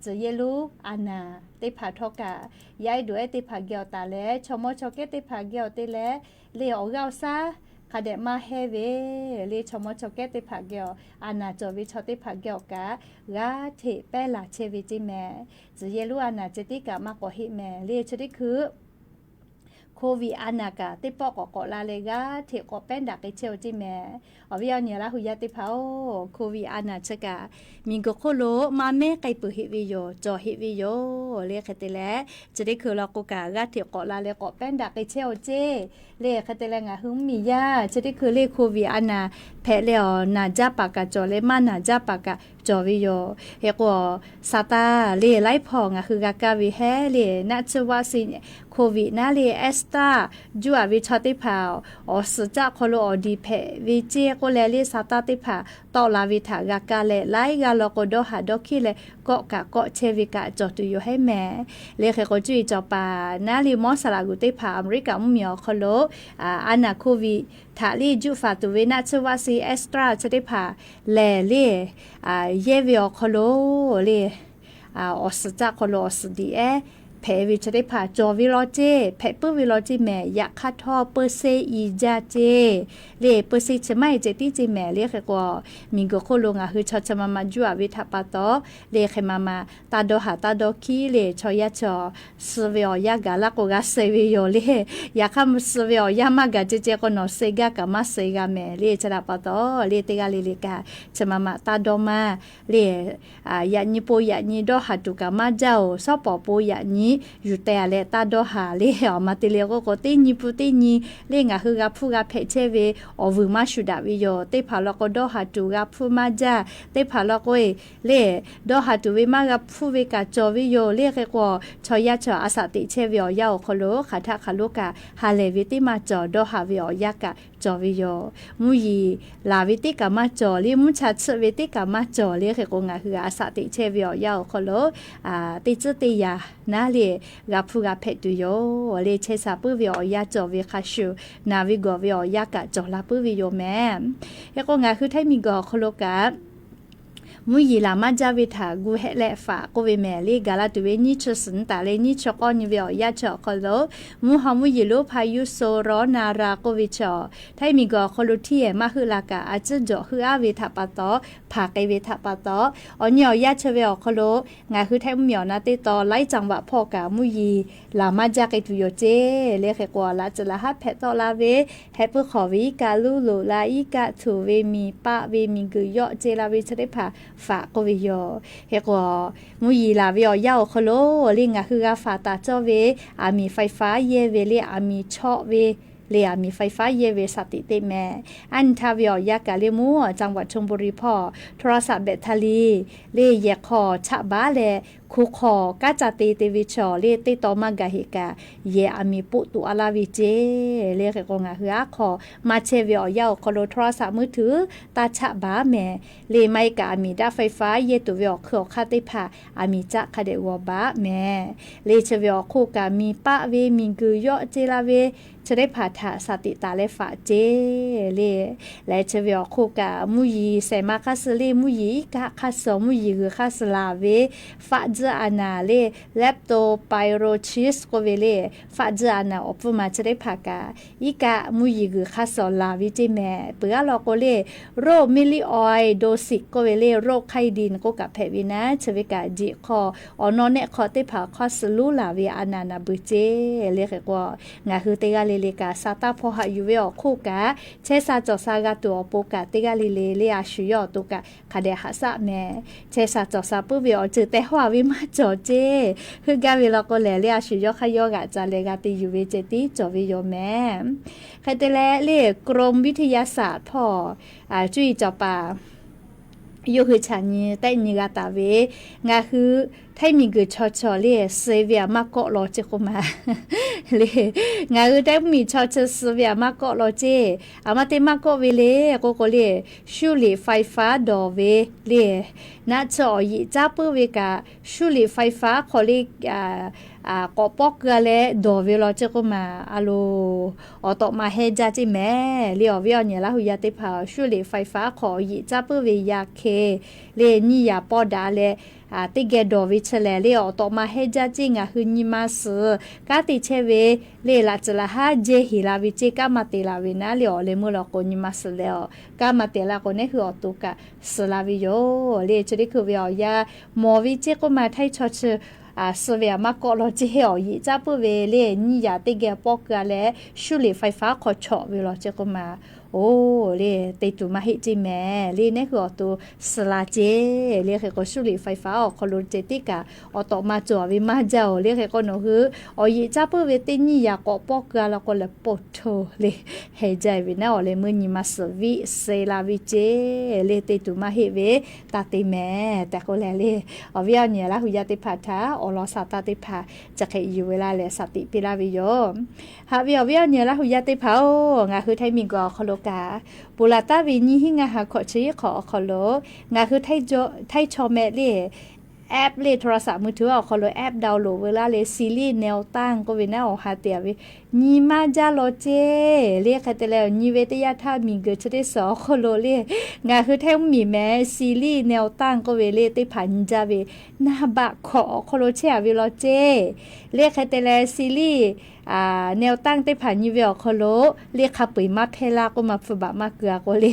tcuhˬ yehˬ lonˉ a naˬ teˇ hpaˍ htawˇ kaꞈ yaˇ ehˉ duˬ ehˉ teˇ hpaˍ geh awˬ taˍ leh chaw mawˇ chaw kehˉ teˇ hpaˍ geh awˬ te leh le awˬ g'aˇ awˬ shaˉ hk'a dehꞈ maˇ hehnˇ ve le, chaw mawˇ chaw kehˉ teˇ hpaˍ geh awˬ a naˬ cawˬ ve chaw teˇ hpaˍ geh awˬ kaꞈ g'aˇ hteꞈ pehˉ laˬ chehˇ ve ceˇ mehˍ. Tcuhˬ yehˬ lonˉ a naˬ ceh tiˉ kaꞈ maˇ k'awꞈ heˆ mehˍ le. Chi teˇ hkui Covid a naˬ kaꞈ teˇ pawˆ k'awꞈ k'awꞈ la leh g'aˇ hteꞈ k'awꞈ pehˉ daꞈ k'ai chehˇ-oˬ ceˇ mehˍ. Awˬ viˉ awˬ nyi Laˇ huˍ yaˇ teˇ hpaˍ-oˬ, Covid a naˬ chi kaꞈ miˬguiˬ hk'oˆ lo maˇ mehˉ k'ai peuˬ heˆ ve yoˬ, cawˬ heˆ ve yoˬ le. Hk'e te leh chi teˇ hkui law k'o kaꞈ g'aˇ hteꞈ k'awꞈ la leh k'awꞈ pehˉ daꞈ k'ai chehˇ-oˬ ceˇ le. Hk'e te leh ngaˬ hui mvuhˇmiˬ yaˇ chi teˇ hkui le Covid a naˬ hpehꞈ leh awˬ naˬ jaˇ paˍ kaꞈ cawˬ leh maˇ naˬ jaˇ paˍ kaꞈ cawˬ ve yoˬ. Hk'e k'o, saˍ taˍ le laiˉ hpawˇ ngaˬ hui g'a kaˇ ve hehˉ le, naˆ tsuhˇ vaˆ si Covid naˉ le Astra juˇ aꞈ ve chaw teˇ hpaˍ awˬ suhˍ caˆ hk'aw lo awˬ diˬ hpehꞈ ve ceˇ k'oˆ leh le, saˍ taˍ teˇ hpaˍ tawˆ la ve htaꞈ g'a kaˇ leh, laiˉ g'aˇ law k'o dawˇ haˍ dawˇ hkiˉ leh kawˆ kaꞈ kawˆ chehˇ ve kaꞈ cawˬ tuˬ yoˬ hehˉ mehˍ. Le hk'e k'o, cuˇ yiˍ cawˬ paˍ naˉ le mawˇ saˍ laꞈ g'uˬ teˇ hpaˍ Aˍmeˍriˆkaꞈ mvuhˇmiˬ awˬ hk'aw lo a naˬ Covid htaꞈ le juˇ faˍ tuˬ ve naˆ tsuhˇ vaˆ si Astra chi teˇ hpaˍ lehˬ le, yehˇ ve awˬ hk'aw lo le awˬ suhˍ caˆ hk'aw lo awˬ suhˍ diꞈ ehˉ hpehꞈ ve chi teˇ hpaˍ cawˬ ve law ceˇ, hpehꞈ puiˉ ve law ceˇ mehˍ. Yaꞈ hk'aˇ htawˇ, peuˇ seˇ i jaˇ ceˇ le, peuˇ seˇ chi maˇ heˆ ceh tiˉ ceˇ mehˍ. Le hk'e k'o, miˬguiˬ hk'oˆ lo ngaˬ hui chaw chi ma ma juˇ aꞈ ve htaꞈ pa taw, le hk'e ma ma taˇ dawˇ haˍ taˇ dawˇ hkiˉ le, chaw yaˇ chaw suh ve awˬ yanˇ gaˬ laˇ k'o g'a suh ve yoˬ le. Yaꞈ hk'aˇ, suh ve awˬ yanˇ maˇ gaˬ ceh ceh k'o, nawˬ suh gaˇ kaꞈ maˇ suh g'a mehˍ le. Chi htaꞈ pa taw le, teˇ g'aˇ le le kaꞈ chi ma ma taˇ dawˇ maˇ le. Yaꞈ nyi po yaꞈ nyi dawˇ haˍ tuˬ kaꞈ maˇ jaˇ oˬ. Shawˉ pawˍ po yaꞈ nyi yuˬ teh a leh taˇ dawˇ haˍ le. Awˬ ma te le k'oˆ k'o, teˇ nyi pu teˇ nyi le ngaˬ hui g'a hpfuhˇ g'a hpehꞈ chehˇ ve awˬ vuiˬ maˇ shuˍ daꞈ ve yoˬ. Teˇ hpaˍ law k'o dawˇ haˍ tuˬ g'a hpfuhˇ maˇ jaˇ. Teˇ hpaˍ law k'o e le dawˇ haˍ tuˬ ve maˇ g'a hpfuhˇ ve kaꞈ cawˬ ve yoˬ. Le hk'e k'o, chaw yaˇ chaw a shaꞈ teꞈ chehˇ ve awˬ yanˇ awˬ hk'aw lo hk'aˬ htaˆ hk'aˬ lonˉ kaꞈ ha lehˬ ve teˇ maˇ cawˬ, dawˇ haˍ ve awˬ yanˇ kaꞈ cawˬ ve yoˬ. Mvuhˇ yeˬ laˬ ve teˇ kaꞈ maˇ cawˬ le, mvuhˇ cha tsuhˆ ve teˇ kaꞈ maˇ cawˬ. Le hk'e k'o, ngaˬ hui a shaꞈ teꞈ chehˇ ve awˬ yanˇ awˬ hk'aw lo teˇ tcuhˉ teˇ yaꞈ naˉ le g'a hpfuhˇ g'a hpehꞈ tuˬ yoˬ. Le chehˇ sha puiˉ ve awˬ yanˇ cawˬ ve hk'a shuˍ, naˬ ve gawˬ ve awˬ yanˇ kaꞈ cawˬ la puiˉ ve yoˬ mehˍ. Hk'e k'o, ngaˬ hui Htaiˇ miˬguiˬ awˬ hk'aw lo kaꞈ mvuhˇ yeˬ laˬ maˇ jaˇ ve htaꞈ gu hehˆ leh faꞈ k'oˆ ve mehˍ. Le gaˬ la tuˬ ve nyiˇ chi suhˍ nyi taˍ leh nyiˇ chi k'awˇ nyi ve awˬ yanˇ chi awˬ hk'aw lo, mvuhˇ haw mvuhˇ yeˬ lonˉ hpa yuˇ so rawˉ na ra k'oˆ ve chaw, Htaiˇ miˬguiˬ awˬ hk'aw lo htiˇ yehˬ maˇ heuˆ la kaꞈ, a ciˉ jawꞈ heuˆ aˉ ve htaꞈ pa taw, hpanˍ k'ai ve htaꞈ pa taw, awˬ nyi awˬ yanˇ chi ve awˬ hk'aw lo ngaˬ hui Htaiˇ mvuhˇmiˬ awˬ na teˇ taw laiˉ caˍ vaꞈ hpawˇ kaꞈ mvuhˇ yeˬ laˬ maˇ jaˇ k'ai tuˬ yoˬ ceˇ. Le hk'e k'o, laꞈ tcuh laꞈ haˉ hpehꞈ tawˆ la ve, heh puiˉ hk'awꞈ ve iˉ kaˆ luˉ loꞈ la, iˉ kaˆ htuꞈ ve miˬ paˆ ve miˬguiˬ yawˆ ce la ve chi teˇ hpaˍ faꞈ k'oˆ ve yoˬ. Hk'e k'o, mvuhˇ yeˬ laˬ ve awˬ yanˇ awˬ hk'aw lo le ngaˬ hui g'a faˍ taˍ cawˇ ve aˬ miˍ faiˍ faˉ yehˇ ve le, aˬ miˍ chawˆ ve le, aˬ miˍ faiˍ faˉ yehˇ ve shaˍ tiꞈ teˇ mehˍ. Aˉ nyi htaˇ ve awˬ yanˇ kaꞈ le mvuhˇ จังหวัดชลบุรี hpawˇ โทรศัพท์แบตเตอรี่ le yehˬ hk'aw chaˆ baˉ leh, hko hk'aw kanˉ ca te te ve chaw le teˇ taw maˇ gaˬ heꞈ kaꞈ, yehˬ aˬ miˍ poˆ tuꞈ a laˇ ve ceˇ. Le hk'e k'o, ngaˬ hui aˉ hk'aw maˇ chehˇ ve awˬ yanˇ awˬ hk'aw lo โทรศัพท์มือถือ taˇ chaˆ baˉ mehˍ. Le maˇ heˆ kaꞈ aˬ miˍ daꞈ faiˍ faˉ yehˇ tuˬ ve awˬ hkui awˬ hk'aˇ teˇ hpaˍ aˬ miˍ caˆ hk'a dehꞈ g'aw baˉ mehˍ. Le chi ve awˬ hk'oˆ kaꞈ miˬ paˆ ve miˬguiˬ yawˆ ce la ve chi teˇ hpaˍ htaꞈ shaˍ tiꞈ taˍ leh faꞈ ceˇ le. Leh chi ve awˬ hk'oˆ kaꞈ mvuhˇ yeˬ shehˍ ma hk'aˇ suh le, mvuhˇ yeˬ iˉ kaˆ hk'aˇ suh, mvuhˇ yeˬ g'uiˬ hk'aˇ suh laˬ ve faˆ tzuhˇ a naˍ le, leptospirosis k'oˆ ve le, faˆ tzuhˇ a naˍ awˬ pfuhˇ ma chi teˇ hpaˍ kaꞈ iˉ kaˆ mvuhˇ yeˬ g'uiˬ hk'aˇ suh laˬ ve ceˇ mehˍ. Peuˬ aˉ law k'o le, โรค milroy โดสิก k'oˆ ve le, โรคไข้ดิน k'oˆ kaꞈ hpehꞈ ve naˉ, chi ve kaꞈ jeꞈ hk'aw awˬ naw nehˆ hk'aw teˇ hpaˍ hk'aˇ suh luˉ laˬ ve a naˍ naˍ beuˬ ceˇ. Le hk'e k'o, ngaˬ hui teˇ g'aˇ le le kaꞈ sa taˇ hpawˇ haꞈ yuˬ ve awˬ hk'oˆ kaꞈ, chehˇ sha cawˬ sha g'a tuˬ awˬ pon kaꞈ, teˇ g'aˇ le le le a shu yawˇ awˬ to kaꞈ hk'a dehꞈ haꞈ shaˆ mehˍ. Chehˇ sha cawˬ sha puiˉ ve awˬ ceuˬ tehꞈ hawˉ a ve maˇ cawˬ ceˇ. Heuˆ gaˇ ve law k'o lehˬ, le a shu yawˇ hk'aˇ yawˇ g'aꞈ ca leh g'a te yuˬ ve ceh tiˉ cawˬ ve yoˬ mehˍ. Hk'e te leh le กรมวิทยาศาสตร์ hpawˇ cuˇ yiˍ cawˬ paˍ yawˇ hui chaꞈ nyi tehˆ nyi g'a taˍ ve, ngaˬ hui Htaiˇ miˬguiˬ chaw chaw le suh ve aˬ maˇ kawˆ law ceˇ k'oˆ ma le. Ngaˬ hui Htaiˇ miˬ chaw chaw suh ve aˬ maˇ kawˆ law ceˇ. Aˬ ma te maˇ kawˆ ve le k'oˆ k'o le, 修理ไฟฟ้า dawˬ ve le, naˆ tsuhˇ awˬ yeꞈ caˉ puiˉ ve kaꞈ 修理ไฟฟ้า hk'aw le k'awꞈ pawˆ keu a leh dawˬ ve law ceˇ k'oˆ ma. A lo, awˬ tawꞈ ma hehnˇ jaˇ ceˇ mehˍ le. Awˬ viˉ awˬ nyi Laˇ hu yaˇ teˇ hpaˍ 修理ไฟฟ้า hk'aw awˬ yeꞈ caˉ puiˉ ve yaˇ hkeh le nyiˇ yaꞈ pawˆ daꞈ leh teˇ geh dawˬ ve chi lehˬ le, awˬ tawꞈ ma hehnˇ jaˇ ceˇ. Ngaˬ hui nyi ma suhˍ kanˉ te chehˇ ve le, laꞈ tcuh laꞈ haˉ jehˇ heˍ la ve ceˇ. Kanˉ maˇ te laˬ ve naˉ le, awˬ leh meuˇ law k'o nyi ma suhˍ leh, kanˉ maˇ te la k'o neˉ hui awˬ to kaꞈ suh la ve yoˬ le. Chi teˇ hkui ve awˬ yanˇ mawˬ ve ceˇ k'oˆ ma, Htaiˇ chaw chi suh ve aˬ maˇ kawˆ law ceˇ. Awˬ yeꞈ caˉ puiˉ ve le nyiˇ yaꞈ teˇ geh pawˆ keu a leh 修理ไฟฟ้า hk'aw chawꞈ ve law ceˇ k'oˆ ma. Oˬ le, te tuˬ maˇ heˆ ceˇ mehˍ le. Neˉ hui awˬ to suhˍ la ceˇ le. Hk'e k'o, 输电发电 awˬ hk'aw lo ceh tiˉ kaꞈ awˬ tawꞈ ma cawˬ ve maˇ jaˇ oˬ le. Hk'e k'o, nawˬ hui awˬ yeꞈ caˇ puiˉ ve teˇ nyiˇ yaꞈ k'awꞈ pawˇ keu-a la k'o leh, poˬ hto le, heh jaˇ ve naˉ awˬ leh meuˇ nyi ma suhˍ viˆ suh la ve ceˇ le. Te tuˬ maˇ heˆ ve taˇ te mehˍ tehꞈ k'oˆ leh le, awˬ viˉ awˬ nyi Laˇ hu yaˇ teˇ hpaˍ htaꞈ awˬ lawn sa taˇ teˇ hpaˍ chi hk'e yuˬ ve laˇ leh sa tiꞈ piˇ laˇ ve yoˬ. Haꞈ ve awˬ viˉ awˬ nyi Laˇ hu yaˇ teˇ hpaˍ-oˬ, ngaˬ hui Htaiˇ miˬ guiˬ awˬ hk'aw lo kaꞈ, ponˬ laˬ taˍ ve nyiˇ hinˉ ngaˇ ha hkawꞈ chi hiˉ hk'awꞈ awˬ hk'aw lo ngaˬ hui Htaiˇ chaw mehˆ le app le โทรศัพท์มือถือ awˬ hk'aw lo app download veu laˇ leh ซีรีส์ แนวตั้ง k'oˆ ve naˉ awˬ ha te-a ve nyi maˇ jaˇ law ceˇ le. Hk'e te leh nyi ve teˇ yanˇ htaˇ miˬ guiˬ chi teˇ suhˍ awˬ hk'aw lo le ngaˬ hui Htaiˇ mvuhˇ miˬ mehˍ ซีรีส์ แนวตั้ง k'oˆ ve le teˇ hpaˍ nyi jaˇ ve naˍ baꞈ hkawꞈ awˬ hk'aw lo chehˇ-a ve law ceˇ le. Hk'e te leh ซีรีส์ แนวตั้ง teˇ hpaˍ nyi ve awˬ hk'aw lo le hk'a peu-eˬ maˇ hpehˇ laˇ k'oˆ ma hpu baꞈ maˇ keu-a k'o le.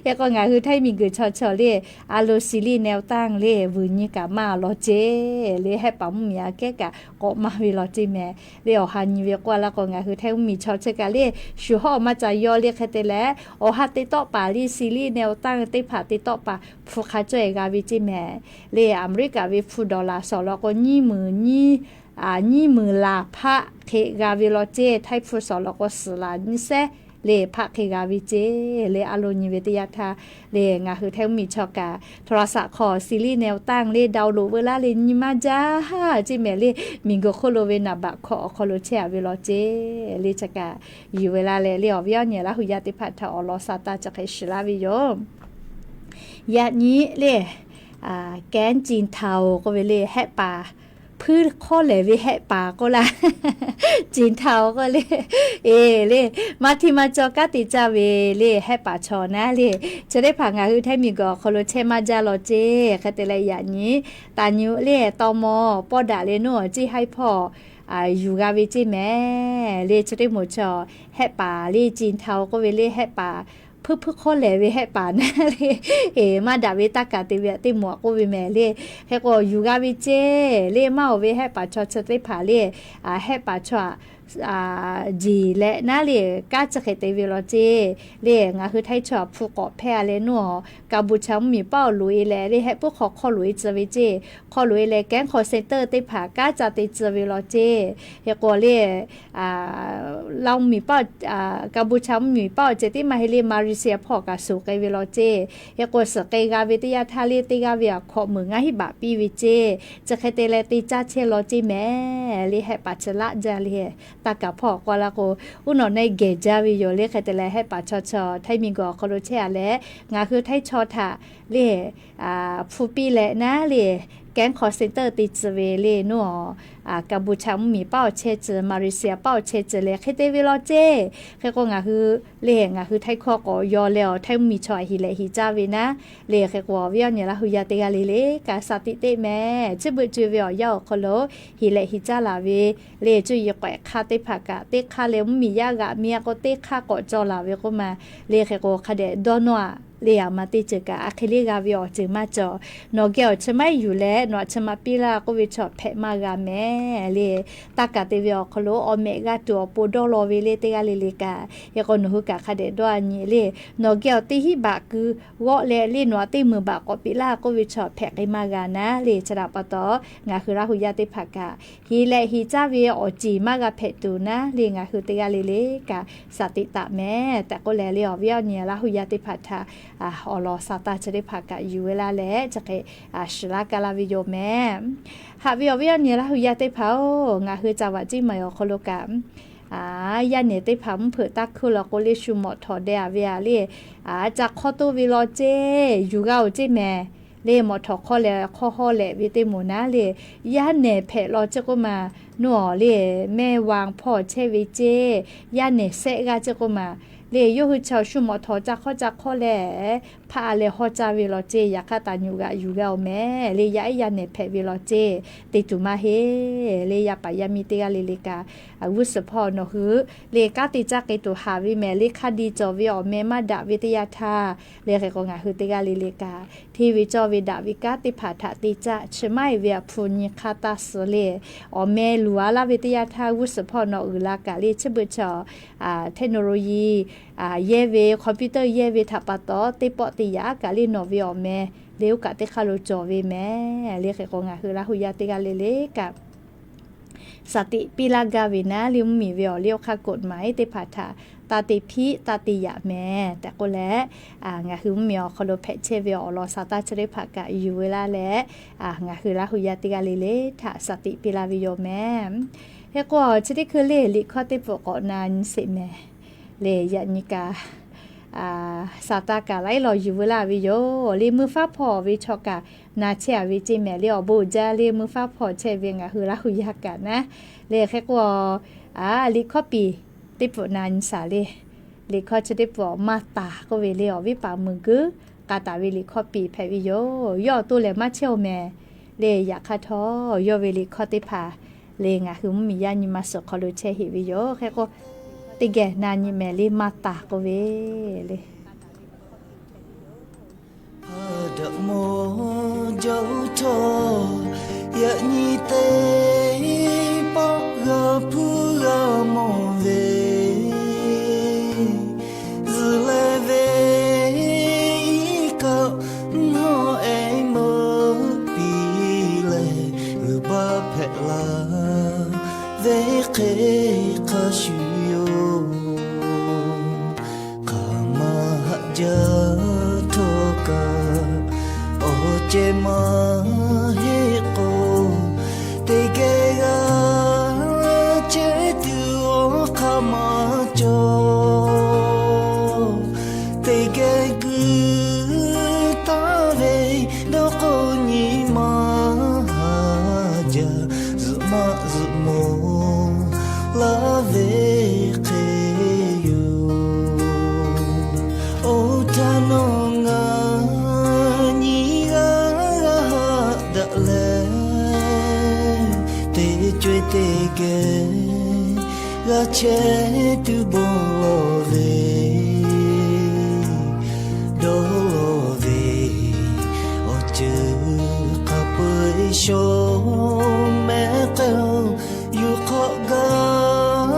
Hk'e k'o ngaˬ hui Htaiˇ miˬ guiˬ chaw chaw le a lo ซีรีส์ แนวตั้ง le vuiˬ nyi kaꞈ maˇ law ceˇ le. Hehˆ paˍ mvuhˇ miˬ aꞈ kehˉ kaꞈ k'awꞈ maˇ ve law ceˇ mehˍ le. Awˬ ha nyi ve k'oˆ-a laˇ k'o ngaˬ hui Htaiˇ mvuhˇ miˬ chaw chi kaꞈ le shu hawˉ maˇ ca yaw le. Hk'e te leh awˬ ha te tawˆ paˍ le ซีรีส์ แนวตั้ง teˇ hpaˍ te tawˆ paˍ hpu hk'a cawˇ-e g'a ve ceˇ mehˍ le. Aˍmeˍriˆkaꞈ ve hpu dollar sawˍ law k'o nyiˇ muiˬ nyiˇ muiˬ laˬ hpaˆ hk'e g'a ve law ceˇ. Htaiˇ hpu sawˍ law k'o suhˍ laˬ nyiˇ sehˉ le hpaˆ hk'e g'a ve ceˇ le. A lo nyi ve teˇ yanˇ htaˇ le ngaˬ hui Htaiˇ mvuhˇ miˬ chaw kaꞈ โทรศัพท์ hk'aw ซีรีส์ แนวตั้ง le download veu laˇ leh nyi maˇ jaˇ ceˇ mehˍ le. Miˬ guiˬ hk'oˆ lo ve naˍ baꞈ hkawꞈ awˬ hk'aw lo chehˇ-a ve law ceˇ le. Chi kaꞈ yuˬ ve laˇ leh le awˬ viˉ awˬ nyi Laˇ hu yaˇ teˇ hpaˍ htaꞈ awˬ lawn sa taˇ chi hk'e shiˍ laˇ ve yoˬ. Yaꞈ nyi le kehˉ จีนเทา k'oˆ ve le hehˆ paˍ, hpuiˇ hk'awˇ lehˬ ve hehˆ paˍ k'oˆ laˇ. จีนเทา k'oˆ le, e le, maˇ htiˇ maˇ cawˇ kanˉ te caˇ ve le hehˆ paˍ chaw naˉ le, chi teˇ hpaˍ ngaˬ hui Htaiˇ miˬ guiˬ awˬ hk'aw lo chehˇ maˇ jaˇ law ceˇ. Hk'e te leh yaꞈ nyi ตำรวจ le tawˇ mawˇ pawˇ daꞈ leh nuˇ awˬ ceˇ haiˉ hpawˇ yuˬ g'a ve ceˇ mehˍ le. Chi teˇ moˍ chaw hehˆ paˍ le จีนเทา k'oˆ ve le hehˆ paˍ, hpuiˇ hpuiˇ hk'awˇ lehˬ ve hehˆ paˍ naˉ le, e maˇ daꞈ ve taˇ kaˍ te ve aꞈ teˇ moˍ aꞈ k'oˆ ve mehˍ le. Hk'e k'o yuˬ g'a ve ceˇ le. Maˇ oˬ ve hehˆ paˍ chaw chi teˇ hpaˍ le, hehˆ paˍ chaw jeˬ leh naˉ le, kanˉ chi hk'e te ve law ceˇ le. Ngaˬ hui Htaiˇ chaw hpu k'awꞈ hpehˇ-a leh nuˇ awˬ kaˍ bu cha mvuhˇ miˬ paˆ awˬ loꞈ-e leh le hehˆ puiˉ hk'aw hk'aw loꞈ-e tcuh ve ceˇ. Hk'aw loꞈ-e leh kehˉ hk'aw center teˇ hpaˍ kanˉ ca te tcuh ve law ceˇ. Hk'e k'o le Laˇ mvuhˇ miˬ paˆ, kaˍ bu cha mvuhˇ miˬ paˆ awˬ ceuˬ tiˉ maˇ heˆ le Malaysia hpawˇ kaꞈ suhˍ k'ai ve law ceˇ. Hk'e k'o suhˍ k'ai g'a ve teˇ yanˇ htaˇ le teˇ g'aˇ ve aꞈ hkawꞈ meunˍ ngaˇ hinˉ baꞈ piˇ ve ceˇ. Chi hk'e te leh te caˇ chehˇ law ceˇ mehˍ le. Hehˆ paˍ chi laˆ jaˇ le, taˇ kaˍ hpawˇ k'oˆ-a laˇ k'o, uˉ nawˬ neˇ geh jaˇ ve yoˬ le. Hk'e te leh hehˆ paˍ chaw chaw Htaiˇ miˬ guiˬ awˬ hk'aw lo chehˇ-a leh ngaˬ hui Htaiˇ chaw htaꞈ le hpu piˇ leh naˉ le kehˉ hk'aw center te tcuh ve le nuˇ awˬ kaˍ bu cha mvuhˇ miˬ paˆ awˬ chehˇ tcuh, Malaysia paˆ awˬ chehˇ tcuh leh hk'e te ve law ceˇ. Hk'e k'o ngaˬ hui le ngaˬ hui Htaiˇ hkawˇ kk'awꞈ yaw leh awˬ Htaiˇ mvuhˇ miˬ chaw aꞈ heˍ leh heˍ caˇ ve naˉ le. Hk'e k'o awˬ viˉ awˬ nyi Laˇ hu yaˇ teˇ g'aˇ le le kaꞈ sa tiꞈ teˇ mehˍ. Chi beuꞈ co-e ve awˬ yanˇ awˬ hk'aw lo heˍ leh heˍ caˇ laˬ ve le cuˇ yiˍ k'awehꞈ hk'aˇ teˇ hpaˍ kaꞈ teˇ hk'aˇ leh mvuhˇ miˬ yaˇ g'aꞈ mi-a k'o teˇ hk'aˇ k'awꞈ caw laˬ ve k'oˆ ma le. Hk'e k'o hk'a dehꞈ dawˇ nawˇ-aꞈ le aˬ ma teˇ ceuˬ kaꞈ a hk'e le g'a ve awˬ ceuˬ maˇ cawˬ. Nawˬ geh awˬ chi maˇ yuˬ leh nawˬ aꞈ chi ma piˇ laˇ k'oˆ ve chaw hpehꞈ maˇ g'a mehˍ le. Taˇ kaˍ te ve awˬ hk'aw lo awˬ mehꞈ g'a tuˬ awˬ pon dawˇ law ve le teˇ g'aˇ le le kaꞈ. Hk'e k'o nawˬ hui kaꞈ hk'a dehꞈ dawˇ-a nyi le. Nawˬ geh awˬ teˇ hinˉ baꞈ keu g'awˆ leh le nawˬ aꞈ teˇ meunˍ baꞈ k'awꞈ piˇ laˇ k'oˆ ve chaw hpehꞈ k'ai maˇ g'a naˉ le. Chi htaꞈ pa taw ngaˬ hui Laˇ hu yaˇ teˇ hpaˍ kaꞈ heˍ leh heˍ caˇ ve awˬ ceˬ maˇ g'a hpehꞈ tuˬ naˉ le ngaˬ hui teˇ g'aˇ le le kaꞈ sa tiꞈ taˍ mehˍ tehꞈ k'oˆ leh le awˬ viˉ awˬ nyi Laˇ hu yaˇ teˇ hpaˍ htaꞈ awˬ lawn sa taˇ chi teˇ hpaˍ kaꞈ yuˬ ve laˇ leh chi hk'e shiˍ laˇ kaˇ laˇ ve yoˬ mehˍ. Haꞈ ve awˬ viˉ awˬ nyi Laˇ hu yaˇ teˇ hpaˍ-oˬ, ngaˬ hui ca vaꞈ ciˉ maˬ awˬ hk'aw lo kaꞈ yaˇ nehˬ teˇ hpaˍ mvuhˇ hpeuꞈ taˇ hkuˇ law k'o le shu mawꞈ htawˍ deh-a ve-a le, ca hk'awˇ toˇ ve law ceˇ, yuˬ g'a-oˬ ceˇ mehˍ le. Mawꞈ htawˍ hk'awˇ leh hk'awˇ hawˇ lehꞈ ve teˇ moˍ naˉ le, yaˇ nehˬ hpehꞈ law ceˇ k'oˆ ma, nuˇ awˬ le mehˇ wa hpawˇ chehˇ ve ceˇ, yaˇ nehˬ sehˆ g'aˇ ceˇ k'oˆ ma le, yawˇ hui chaw shu mawꞈ htawˍ ca hk'awˇ ca hk'awˇ leh hpaˆ-a leh hawˇ caˇ ve law ceˇ. Yaꞈ hk'aˇ taˍ nyi g'aꞈ yuˬ g'a-oˬ mehˍ le, yaˇ ehˉ yaˇ nehˬ hpehꞈ ve law ceˇ, te tuˬ maˇ heˆ le. Yaˇ paˍ yaˇ miˇ teˇ g'aˇ le le kaꞈ g'uˇ suhˍ hpawˇ nawˬ hui le kanˉ te caˇ k'ai tuˬ haˍ ve mehˍ le. Hk'a diˬ cawˬ ve awˬ meh maˇ daꞈ ve teˇ yanˇ htaˇ le hk'e k'o ngaˬ hui teˇ g'aˇ le le kaꞈ hteˇ ve cawˇ ve daꞈ ve kanˉ teˇ hpaˍ htaꞈ te caˇ chi maˇ heˆ ve aꞈ hpu nyi hk'aˇ taˇ suh le. Awˬ meh luˬ-a laˇ ve teˇ yanˇ htaˇ g'uˇ suhˍ hpawˇ nawˬ uiˍ la kaꞈ le chi beuꞈ chaw technology yehˇ ve computer yehˇ ve htaꞈ pa taw, teˇ pawˆ te yaꞈ kaꞈ le nawˬ ve awˬ meh le oˇ kaꞈ teˇ hk'aˇ lo cawˬ ve mehˍ le. Hk'e k'o, ngaˬ hui Laˇ hu yaˇ teˇ g'aˇ le le kaꞈ สติ piˇ laˇ gaˇ ve naˉ le, mvuhˇmiˬ ve awˬ liˇ awˬ hk'aˇ กฎหมาย teˇ hpaˍ htaꞈ taˇ te hpiˆ taˇ te yaꞈ mehˍ tehꞈ k'oˆ leh, ngaˬ hui mvuhˇmiˬ awˬ hk'aw lo hpehꞈ chehˇ ve awˬ lawn sha taˇ chi teˇ hpaˍ kaꞈ yuˬ ve laˇ leh, ngaˬ hui Laˇ hu yaˇ teˇ g'aˇ le le htaꞈ สติ piˇ laˇ ve yoˬ mehˍ. Hk'e k'o, chi teˇ hkui le liꞈ hkawˇ teˇ pfuhˍ k'awꞈ na nyi sheˍ mehˍ le. Yaꞈ nyi kaꞈ sha taˇ kaꞈ laiˉ law yuˬ veu laˇ ve yoˬ le. Mui faˉ hpawˇ ve chaw kaꞈ na chehˇ a ve ceˇ mehˍ le. Awˬ bon uiˍ jaˇ le, mui faˉ hpawˇ chehˇ ve ngaˬ hui Laˇ hu yaˇ kaꞈ naˉ le. Hk'e k'o, liꞈ hkawˇ piˍ teˇ pfuhˍ na nyi shaˍ le. Liꞈ hkawˇ chi teˇ pfuhˍ maˇ taˍ k'oˆ ve le, awˬ viˉ paˍ meuˍ guiˇ k'a taˍ ve liꞈ hkawˇ piˍ hpehꞈ ve yoˬ. Yawˇ awˬ to lehˬ maˇ chehˇ-oˬ mehˍ le. Yaꞈ hk'aˇ htawˇ, yawˇ ve liꞈ hkawˇ teˇ hpaˍ le ngaˬ hui mvuhˇmiˬ yaˇ nyi ma suhˍ hk'aw lo chehˇ heꞈ ve yoˬ. Hk'e k'o, teˇ geh na nyi mehˍ le, maˇ taˍ k'oˆ ve le. Hpaˇ daꞈ mawˇ jaˇ-oˬ htawˇ, yaꞈ nyi teˇ pawˆ g'a hpuˇ g'a mawˬ ve, zuhꞈ leh ve iˉ kaˆ mvuhˇ ehˉ meuˆ piˇ leh, g'uiˬ baˆ hpehꞈ la ve hk'e hk'a shuˍ yoˬ. Hk'aˬ ma haꞈ jaˇ htawˇ kaꞈ, awˬ ceh maˇ heˆ k'o, teˇ geh g'a chehˇ tuˬ awˬ hk'aˇ maˇ cawˬ. Teˇ geh guiˬ taˍ ve dawˇ k'o nyi ma haꞈ jaˇ, zuhꞈ maˆ zuhꞈ mawˬ laˇ ve hk'e yoˬ. Oˇ htaˇ nawˬ ngaˬ nyi g'aˇ g'aˇ haꞈ daꞈ leh, teˇ co-e teˇ geh g'a chehˇ tuˬ bon lawˬ ve, dawˇ lawˬ ve awˬ ceuˬ hk'a peu-eˬ shaw mehˍ k'ai-oˬ. Yuˬ hk'awꞈ gaˇ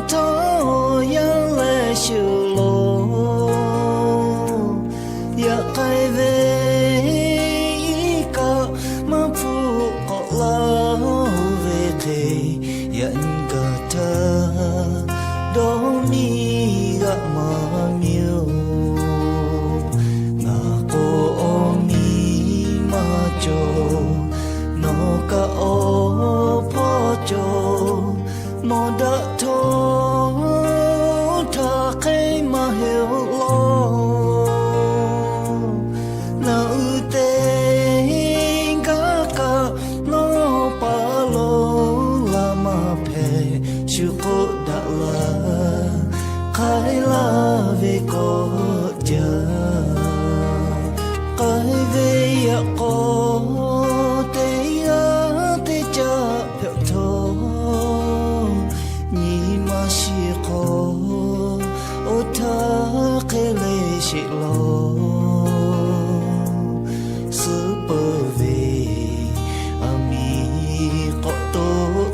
htawˇ yaˇ leh shuˍ law, yaꞈ k'ai ve iˉ kaˆ maˇ hpuˇ k'awꞈ laˇ ve hk'e, yaꞈ nyi gaˬ htaˇ dawˇ miˇ g'aꞈ maˇ miˇ-oˬ. Ngaˬ k'o awˬ miˇ maˇ cawˬ, nawˬ kaꞈ awˬ hpawˇ cawˬ, mawˬ daꞈ htawˇ htaˇ hk'e maˇ heˆ-oˬ law. Naˬ uiˍ teˇ g'aˇ kaꞈ nawˬ pa lo la maˇ hpehꞈ, shu k'oˆ daꞈ la k'ai laˇ ve k'awꞈ jaˇ. K'ai ve yaꞈ k'aw teˇ g'aˇ teˇ caˆ hpehꞈ htawˇ, nyi ma shiˍ hk'aw oˇ htaˇ hk'e le sheˍ law. Suhˉ peuˬ ve aˬ miˍ k'awꞈ to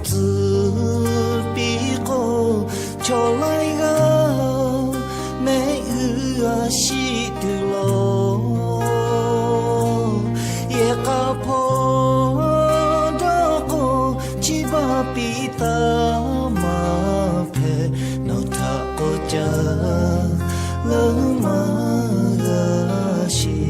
tcuh piˇ k'o, chaw laiˉ g'aˇ mehˆ g'uiˇ g'a shiˍ tuˬ law. Yehˬ k'a hpawˇ dawˇ k'o, chi baˆ piˇ taˍ maˇ hpehꞈ, nawˬ htaꞈ k'awꞈ caˇ leuˉ maˇ g'a sheˍ.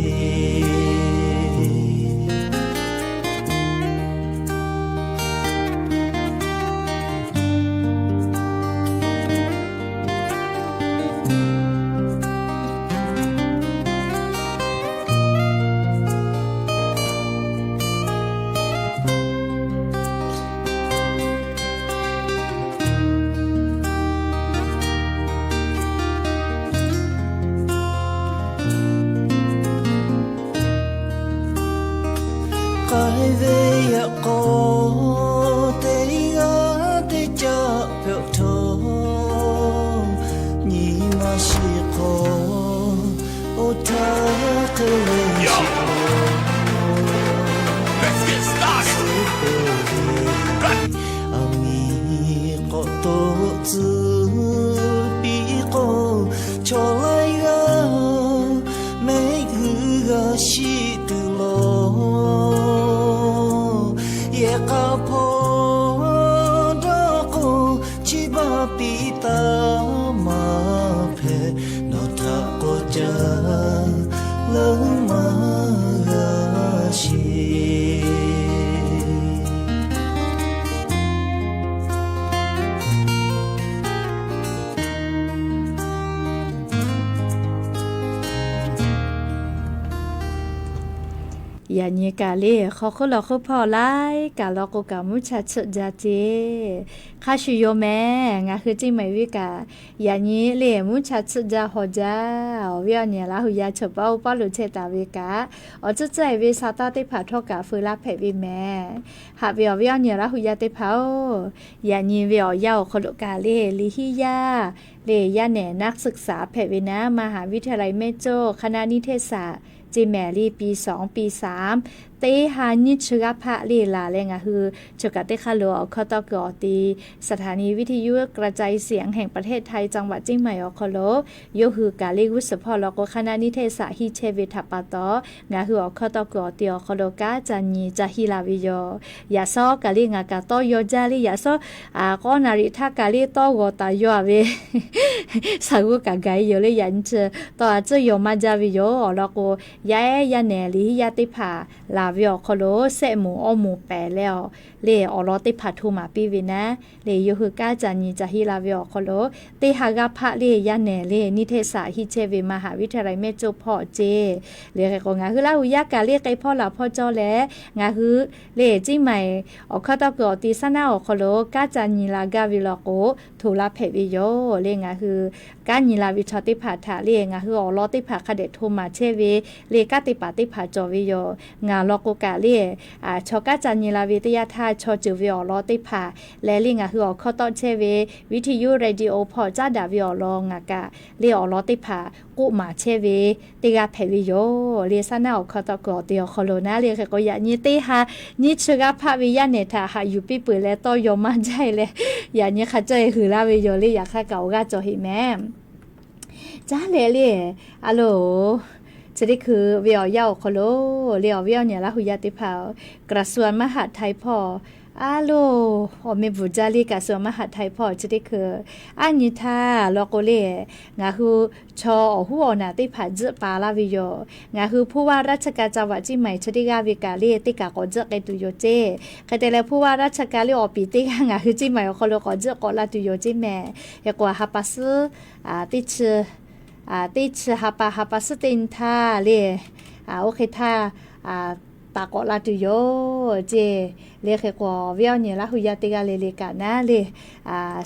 K'ai ve yaꞈ k'aw teˇ g'aˇ teˇ caˆ hpehꞈ htawˇ, nyi ma shiˍ hk'aw oˇ htaˇ hk'e le shiˍ law. Aˬ miˍ k'awꞈ to tcuh piˇ k'o, Hk'a hpaw dawˇ k'o, chi beuꞈ piˇ taˍ maˇ hpehꞈ, nawˬ htaꞈ k'awꞈ caˇ leuˉ maˇ g'a sheˍ. Yaꞈ nyi kaꞈ le, hk'aw hk'oˆ law hk'oˆ hpawˇ laiˉ kaꞈ law k'o kaꞈ mvuhˇ cha tsuhˆ jaˇ ceˇ. Hk'a shuˍ yoˬ mehˍ, ngaˬ hui ceˇ maˬ ve kaꞈ yaꞈ nyi le mvuhˇ cha tsuhˆ jaˇ haw jaˇ. Awˬ viˉ awˬ nyi Laˇ hu yaˇ chaw paˉ oˇ paˉ lo chehˇ taˍ ve kaꞈ, awˬ tcuhˉ tcuhˉ e ve sa taˇ teˇ hpaˍ htawˇ kaꞈ feu laˇ hpehꞈ ve mehˍ. Haꞈ ve awˬ viˉ awˬ nyi Laˇ hu yaˇ teˇ hpaˍ-oˬ, yaꞈ nyi ve awˬ yanˇ awˬ hk'aw lo kaꞈ le, liꞈ hiˉ yaˇ le yaˇ nehˬ นักศึกษา hpehꞈ ve naˉ, มหาวิทยาลัยแม่โจ้ คณะนิเทศศาสตร์ ceˇ mehˍ le, ปีสอง ปีสาม teˇ ha nyiˇ chi g'aˇ hpaˆ le laˬ leh ngaˬ hui choˬ kaꞈ teˇ hk'aˇ lo awˬ hkawˇ tawˇ kuiˬ awˬ ti สถานีวิทยุกระจายเสียงแห่งประเทศไทย จังหวัดเชียงใหม่ awˬ hk'aw lo yawˇ hui kaꞈ le g'uˇ suhˍ hpawˇ law k'o คณะนิเทศศาสตร์ hiˇ chehˇ ve htaꞈ pa taw, ngaˬ hui awˬ hkawˇ tawˇ kuiˬ awˬ ti awˬ hk'aw lo kanˉ ca nyi ca hiˇ la ve yoˬ. Yaꞈ shawˉ kaꞈ le ngaˬ kaꞈ tawˇ yaw jaˇ le, yaꞈ shawˉ k'awˇ naˍ riˍ htaˇ kaꞈ le tawˇ g'awˬ taˍ yaw ve shaˍ g'uˇ kaꞈ gaˬ e yoˬ le. Yaꞈ nyi chi tawˇ a tcuhˉ yaw maˇ jaˇ ve yoˬ. Awˬ lawn k'o, yaˇ ehˉ yaˇ nehˬ liꞈ hiˉ yaˇ teˇ hpaˍ laˬ ve awˬ hk'aw lo sehˆ moˍ awˇ moˍ pehˍ leh awˬ le awˬ lawn teˇ hpaˍ hto maˍ piˇ ve naˉ le, yawˇ hui kanˉ ca nyi ca hiˇ la ve awˬ hk'aw lo teˇ ha g'aˇ hpaˆ le yaˇ nehˬ le นิเทศศาสตร์ hiˇ chehˇ ve มหาวิทยาลัยแม่โจ้ hpawˇ ceˇ. Le hk'e k'o ngaˬ hui Laˇ hu yaˇ kaꞈ le k'ai hpawˇ laˬ hpawˇ cawˇ leh, ngaˬ hui le ceˇ maˬ awˬ hkawˇ tawˇ kuiˬ awˬ ti saˉ naˉ awˬ hk'aw lo kanˉ ca nyi la gaˇ ve law k'o, hto laˇ hpehꞈ ve yoˬ le. Ngaˬ hui kanˉ nyi la ve chaw teˇ hpaˍ htaꞈ le ngaˬ hui awˬ lawn teˇ hpaˍ hk'a dehꞈ hto maˍ chehˇ ve le, kanˉ te paˍ teˇ hpaˍ cawˬ ve yoˬ. Ngaˬ law k'o kaꞈ le, chaw kanˉ ca nyi la ve teˇ yanˇ htaˇ, chaw ceuˬ ve awˬ lawn teˇ hpaˍ leh le ngaˬ hui awˬ hkawˇ tawˆ chehˇ ve วิทยุ radio หรือ hpawˇ caˉ daꞈ ve awˬ lawn ngaˬ kaꞈ le awˬ lawn teˇ hpaˍ k'oˆ maˍ chehˇ ve teˇ g'aˇ hpehꞈ ve yoˬ le. Saˉ naˉ awˬ hkawˇ tawˇ kuiˬ awˬ ti awˬ hk'aw lo naˉ le hk'e k'o, yaꞈ nyi teˇ ha nyiˇ chi g'aˇ hpaˆ ve yaˇ nehˬ htaꞈ haꞈ yuˬ piˇ peuˬ leh tawˇ yaw maˇ jaˇ e leh, yaꞈ nyi hk'a caˇ e huiˬ laˇ ve yoˬ le. Yaꞈ hk'aˇ kaꞈ awˬ g'aˇ cawˬ heꞈ mehˍ. Caˉ leh le, a loˬ, chi teˇ hkui ve awˬ yanˇ awˬ hk'aw lo le awˬ viˉ awˬ nyi Laˇ hu yaˇ teˇ hpaˍ กระทรวงมหาดไทย hpawˇ, a loˬ, awˬ meh bvuhˬ jaˇ le กระทรวงมหาดไทย hpawˇ chi teˇ hkui, a nyi htaˇ law k'o le, ngaˬ hui chaw awˬ huˉ awˬ naˬ teˇ hpaˍ tzuhˆ pa laˇ ve yoˬ. Ngaˬ hui ผู้ว่าราชการจังหวัดเชียงใหม่ chi teˇ g'aˇ ve kaꞈ le teˇ kaꞈ k'awꞈ tzuhˆ k'ai tuˬ yoˬ ceˇ. Hk'e te leh ผู้ว่าราชการ le awˬ piˍ teˇ g'aˇ ngaˬ hui ceˇ maˬ awˬ hk'aw lo k'awꞈ tzuhˆ k'awꞈ la tuˬ yoˬ ceˇ mehˍ. Hk'e k'o ha pa suhˉ teˇ chi, teˇ chi ha pa, ha pa suhˉ teˇ nyi htaˇ le, oˇ hk'e htaˇ taˍ k'awꞈ la tuˬ yoˬ ceˇ. Le hk'e k'o awˬ viˉ awˬ nyi Laˇ hu yaˇ teˇ g'aˇ le le kaꞈ naˉ le,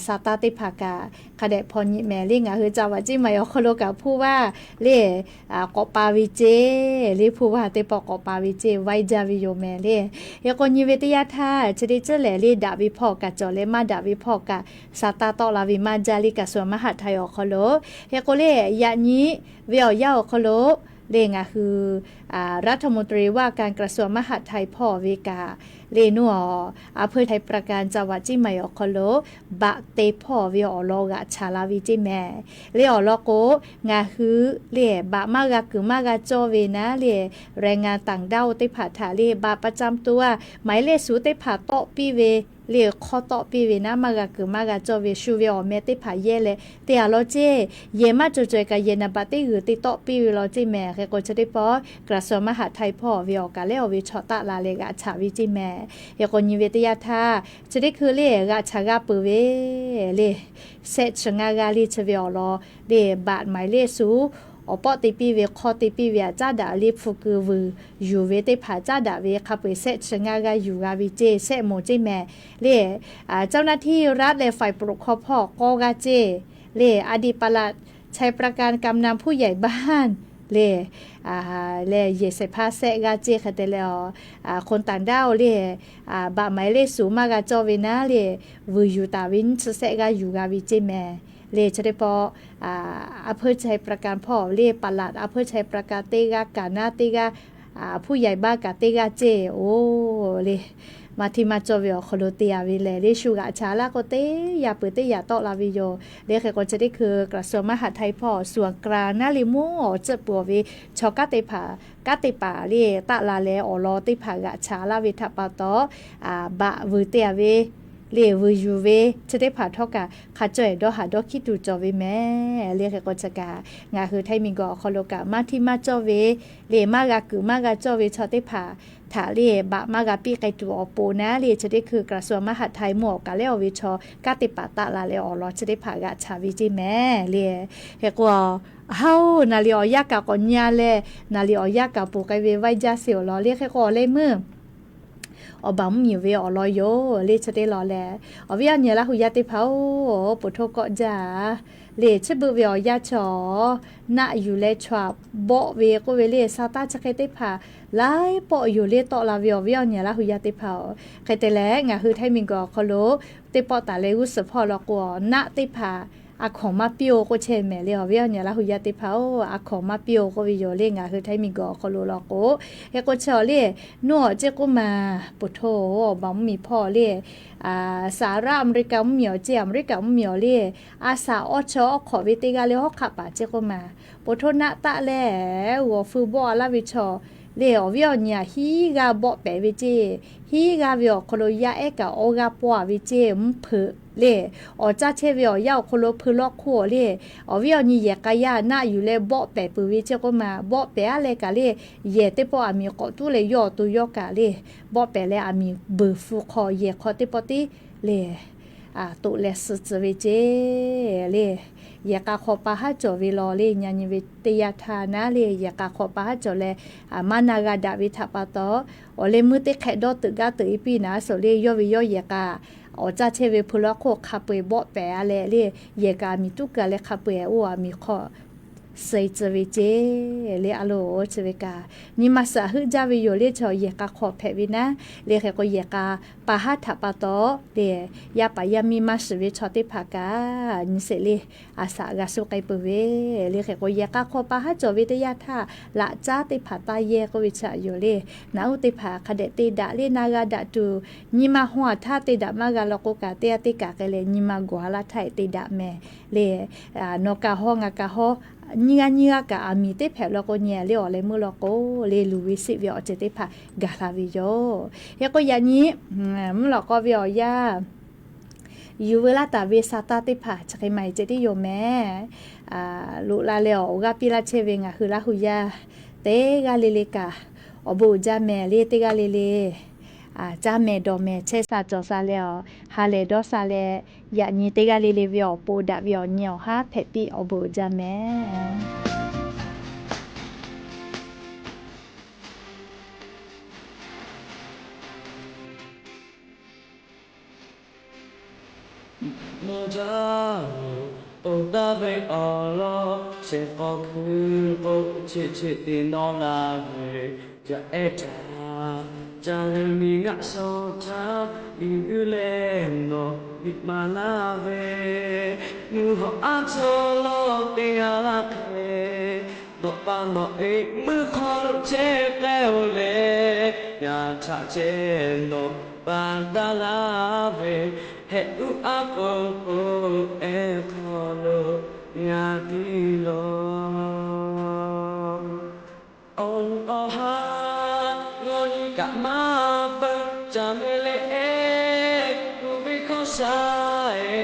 sa taˇ teˇ hpaˍ kaꞈ hk'a dehꞈ hpaw nyi mehˍ le. Ngaˬ hui จังหวัดเชียงใหม่ awˬ hk'aw lo kaꞈ ผู้ว่า le k'awꞈ pa ve ceˇ le, ผู้ว่า teˇ pawˆ k'awꞈ pa ve ceˇ, vaiˇ jaˇ ve yoˬ mehˍ le. Hk'e k'o nyi ve teˇ yanˇ htaˇ chi teˇ ceuˬ lehˬ le daꞈ ve hpawˇ kaꞈ cawˬ leh maˇ daꞈ ve hpawˇ kaꞈ sa taˇ tawˆ la ve maˇ jaˇ le กระทรวงมหาดไทย awˬ hk'aw lo. Hk'e k'o le yaꞈ nyi ve awˬ yanˇ awˬ hk'aw lo le ngaˬ hui รัฐมนตรีว่าการกระทรวงมหาดไทย hpawˇ ve kaꞈ le naˉ a, อำเภอไทยประการ จังหวัดเชียงใหม่ awˬ hk'aw lo baꞈ te hpawˇ ve awˬ lawn g'aꞈ chaˍ la ve ceˇ mehˍ. Le awˬ lawn k'o, ngaˬ hui le baꞈ maˇ g'a kuiˬ maˇ g'a cawˇ ve naˉ le, แรงงานต่างด้าว teˇ hpaˍ htaꞈ le บัตรประจำตัว หมายเลขศูนย์ teˇ hpaˍ tawˆ piˇ ve le hk'awˇ tawˆ piˇ ve naˉ maˇ g'a kuiˬ maˇ g'a cawˇ ve shu ve awˬ meh teˇ hpaˍ yehˇ leh te a law ceˇ. Yehˬ maˇ cawˬ caweh kaꞈ yehˬ naˍ baꞈ teˇ g'uiˬ te tawˆ piˇ ve law ceˇ mehˍ. Hk'e k'o chi teˇ pawˆ กระทรวงมหาดไทย hpawˇ ve awˬ kaˍ lehˉ awˬ ve chaw taˆ la leh g'aꞈ chaˍ ve ceˇ mehˍ. Hk'e k'o nyi ve teˇ yanˇ htaˇ chi teˇ hkui le g'aꞈ chaˍ g'a peuˬ ve le, sehˆ chi ngaˇ g'aˇ le chi ve awˬ lawn le baꞈ หมายเลขศูนย์ awˬ pawˆ te piˇ ve hk'awˇ te piˇ ve aꞈ caˉ daꞈ le hpu keu vuiˬ yuˬ ve teˇ hpaˍ caˉ daꞈ ve hk'a peu-eˬ sehˆ chi ngaˇ g'aˇ yuˬ g'a ve ceˇ, sehˆ moˍ ceˇ mehˍ le. เจ้าหน้าที่รัฐ และฝ่ายปกครอง hpawˇ k'awˇ g'aˇ ceˇ le, อดีตปลัด ชัยปราการ กำนัน ผู้ใหญ่บ้าน le, leh yehˬ shehˍ hpaˇ sehˆ g'aˇ ceˇ hk'e te leh, คนต่างด้าว le, baꞈ หมายเลขศูนย์ maˇ g'a cawˇ ve naˉ le, vuiˬ yuˬ taˍ ve nyiˇ chi sehˆ g'aˇ yuˬ g'a ve ceˇ mehˍ le. Chi teˇ pawˆ อำเภอไชยปราการ hpawˇ le ปลัด อำเภอไชยปราการ teˇ g'aˇ kaꞈ naˉ teˇ g'aˇ, ผู้ใหญ่บ้าน kaꞈ teˇ g'aˇ ceˇ oˬ le. maˇ hteˇ maˇ cawˇ ve awˬ hk'aw lo te a ve lehˬ, le shu g'aꞈ cha laˇ k'o, teˇ yaˇ peuˬ teˇ yaꞈ tawˆ la ve yoˬ. Le hk'e k'o, chi teˇ hkui กระทรวงมหาดไทย hpawˇ ส่วนกลาง naˉ le mvuhˇ awˬ tcuhˆ peuˬ awˬ ve chaw kanˉ te hpaˍ, kanˉ te paˍ le taˆ la leh awˬ lawn teˇ hpaˍ g'aꞈ cha laˇ ve htaꞈ pa taw, baꞈ vuiˬ te a ve, le vuiˬ yuˬ ve chi teˇ hpaˍ htawˇ kaꞈ hk'a cawˇ ehˍ dawˇ haˍ dawˇ hkiˉ tuˬ cawˬ ve mehˍ. Le hk'e k'o, chi kaꞈ ngaˬ hui Htaiˇ miˬguiˬ awˬ hk'aw lo kaꞈ maˇ hteˇ maˇ cawˇ ve, le maˇ g'a kuiˬ maˇ g'a cawˇ ve chaw teˇ hpaˍ htaꞈ le baꞈ maˇ g'a piˇ k'ai tuˬ awˬ pon naˉ le, chi teˇ hkui กระทรวงมหาดไทย mvuhˇ awˬ kaˬ lehˉ awˬ ve chaw kanˉ te paˍ taˆ la leh awˬ lawn chi teˇ hpaˍ g'aꞈ cha ve ceˇ mehˍ le. Hk'e k'o, haoˬ, naˍ liꞈ awˬ yanˇ kaꞈ k'awꞈ nyi-a leh, naˍ liꞈ awˬ yanˇ kaꞈ ponˬ k'ai ve vaiˇ jaˇ sheˍ awˬ lawn le hk'e k'o, awˬ leh meuˇ awˬ baˬ mvuhˇmiˬ ve awˬ lawn yoˬ le. Chi teˇ lawn lehˬ, awˬ viˉ awˬ nyi Laˇ hu yaˇ teˇ hpaˍ-oˬ, poˬ htoˇ kawˆ jaˇ le. Chi beuꞈ ve awˬ yanˇ chaw naˆ yuˬ leh chaw bawˆ ve k'oˆ ve le, sa taˇ chi hk'e teˇ hpaˍ laiˉ pawˆ yoˬ le. Tawˆ la ve awˬ viˉ awˬ nyi Laˇ hu yaˇ teˇ hpaˍ-oˬ, hk'e te leh ngaˬ hui Htaiˇ miˬguiˬ awˬ hk'aw lo teˇ pawˆ taˍ leh g'uˇ suhˍ hpawˇ law k'o, naˆ teˇ hpaˍ a hkawnˍ maˇ piˇ-oˬ k'oˆ chehˇ mehˍ le. Awˬ viˉ awˬ nyi Laˇ hu yaˇ teˇ hpaˍ-oˬ, a hkawnˍ maˇ piˇ-oˬ k'oˆ ve yoˬ le. Ngaˬ hui Htaiˇ miˬguiˬ awˬ hk'aw lo law k'o, hk'e k'o chi awˬ le, nawˬ awˬ ceˇ k'oˆ maˬ, poˬ htoˇ awˬ baˬ mvuhˇmiˬ hpawˇ le, Saˍraˆ Aˍmeˍriˆkaˍ mvuhˇmiˬ awˬ ceˇ, Aˍmeˍriˆkaˍ mvuhˇmiˬ awˬ le, a saˍ awˇ chaw awˉ hk'awꞈ ve teˇ g'aˇ le hawˉ hk'aˆ paˍ ceˇ k'oˆ maˬ, poˬ htoˇ naˆ taˆ leh g'awˬ feu bawˆ a laˇ ve chaw le, awˬ viˉ awˬ nyi aꞈ hiˉ g'aˇ bawˆ pehˍ ve ceˇ. Hiˉ g'aˇ ve awˬ hk'aw lo yaˇ ehˉ kaꞈ awˇ g'aˇ pawˆ a ve ceˇ, mvuhˇ hpeuꞈ le. Awˬ caˇ chehˇ ve awˬ yanˇ awˬ hk'aw lo hpeu lawˇ hk'oˆ awˬ le, awˬ viˉ awˬ nyi yehˬ k'a yaˇ naˆ yuˬ leh bawˆ pehˍ peuˬ ve ceˇ k'oˆ maˬ, bawˆ pehˍ aˉ leh kaꞈ le, yehˬ teˇ pawˆ aˬ miˍ k'awꞈ tuˉ leh yawˇ awˬ to yawˇ kaꞈ le, bawˆ pehˍ leh aˬ miˍ beuˬ hpu hk'aw yehˬ hk'aw teˇ pawˆ tiˉ le toꞈ leh suh tcuh ve ceˇ le. Yehˬ k'a hk'aw pa haˉ cawˬ ve law le, nyi nyi ve teˇ yanˇ htaˇ naˉ le, yehˬ k'a hk'aw pa haˉ cawˬ leh, maˇ na g'a daꞈ ve htaꞈ pa taw, awˬ leh meuˇ teˇ hk'ehꞈ dawˇ teuꞈ gaˇ teuꞈ e piˇ naˍ suhˍ le, yawˇ ve yawˇ yehˬ k'a awˬ caˇ chehˇ ve hpeu lawˇ hk'oˆ hk'a peu-eˬ bawˆ pehˍ a leh le, yehˬ kaꞈ aˬ miˍ tuˉ keu leh hk'a peu-eˬ oˇ aˬ miˍ hk'aw suh tcuh ve ceˇ le. A loˍ, chi ve kaꞈ nyi ma suhˍ heuˆ jaˇ ve yoˬ le. Chaw yehˬ k'a hk'aw hpehꞈ ve naˉ le, hk'e k'o yehˬ k'a pa haˉ htaꞈ pa taw le, yaˇ paˍ yaˇ miˇ maˇ shiˍ ve chaw teˇ hpaˍ kaꞈ nyi sheˍ le, a shaꞈ g'a suh k'ai peuˬ ve le. Hk'e k'o yehˬ k'a hk'aw pa haˉ cawˬ ve teˇ yanˇ htaˇ, laꞈ caˉ teˇ hpaˍ taˇ yehˇ k'oˆ ve chi aꞈ yoˬ le. Naꞈ uˉ teˇ hpaˍ hk'a dehꞈ te daꞈ le, na g'a daꞈ tuˬ, nyi ma haw a htaˇ te daꞈ maˇ g'a law k'o kaꞈ, teˇ g'aˇ teˇ kaꞈ k'ai leh nyi ma gawˬ a laˇ htaˇ te daꞈ mehˍ le. Nawˬ kaꞈ haw, ngaˬ kaꞈ haw, nyiˇ g'aˇ nyiˇ g'aˇ kaꞈ aˬ miˍ teˇ hpehꞈ law k'o, nyi leh awˬ leh meuˇ law k'o le, luˬ ve seˆ ve awˬ ceuˬ teˇ hpaˍ gaˬ la ve yoˬ. Hk'e k'o yaꞈ nyi mvuhˇ lawꞈ k'aw ve awˬ yanˇ yuˬ veu laˇ taˍ ve sa taˇ teˇ hpaˍ chi hk'e maˬ e ceh tiˉ yoˬ mehˍ. Loꞈ la leh awˬ g'aˇ piˇ laˇ chehˇ ve ngaˬ hui Laˇ hu yaˇ teˇ g'aˇ le le kaꞈ awˬ bon uiˍ jaˇ mehˍ le. Teˇ g'aˇ le le caˇ mehˍ dawˬ mehˍ chehˇ sha cawˬ sha leh awˬ ha lehˬ dawˇ sha leh, yaꞈ nyi teˇ g'aˇ le le ve awˬ pon daꞈ ve awˬ nyi awˬ haˉ hpehꞈ piˇ awˬ bon uiˍ jaˇ mehˍ. Mawˇ jaˇ-oˬ, oˇ taˇ ve awˬ lawn shehˍ hk'aw hkui k'o, cheꞈ cheꞈ te nawˇ la ve, yaˇ ehˉ htaꞈ ca leh miˬ ngaˆ shaw htaˇ, miˬ guiˇ leh nawˬ miˬ ma laˇ ve, mvuhˇ hawˬ aˉ chaw lawˇ te g'a laˇ hk'e, nawˬ pa nawˬ e meuˇ hk'aw lo chehˇ k'ai-oˬ leh, ngaˬ htaꞈ ceh nawˬ pa taˇ laˇ ve, hehꞈ uˉ aˉ k'o k'o ehˉ hk'aw lo ngaˬ piˇ lawˬ. Awˬ ha g'awˇ nyi kaꞈ maˇ peuˬ, ca meuˇ leh ehˉ kuˬ ve hkawˇ sha-e,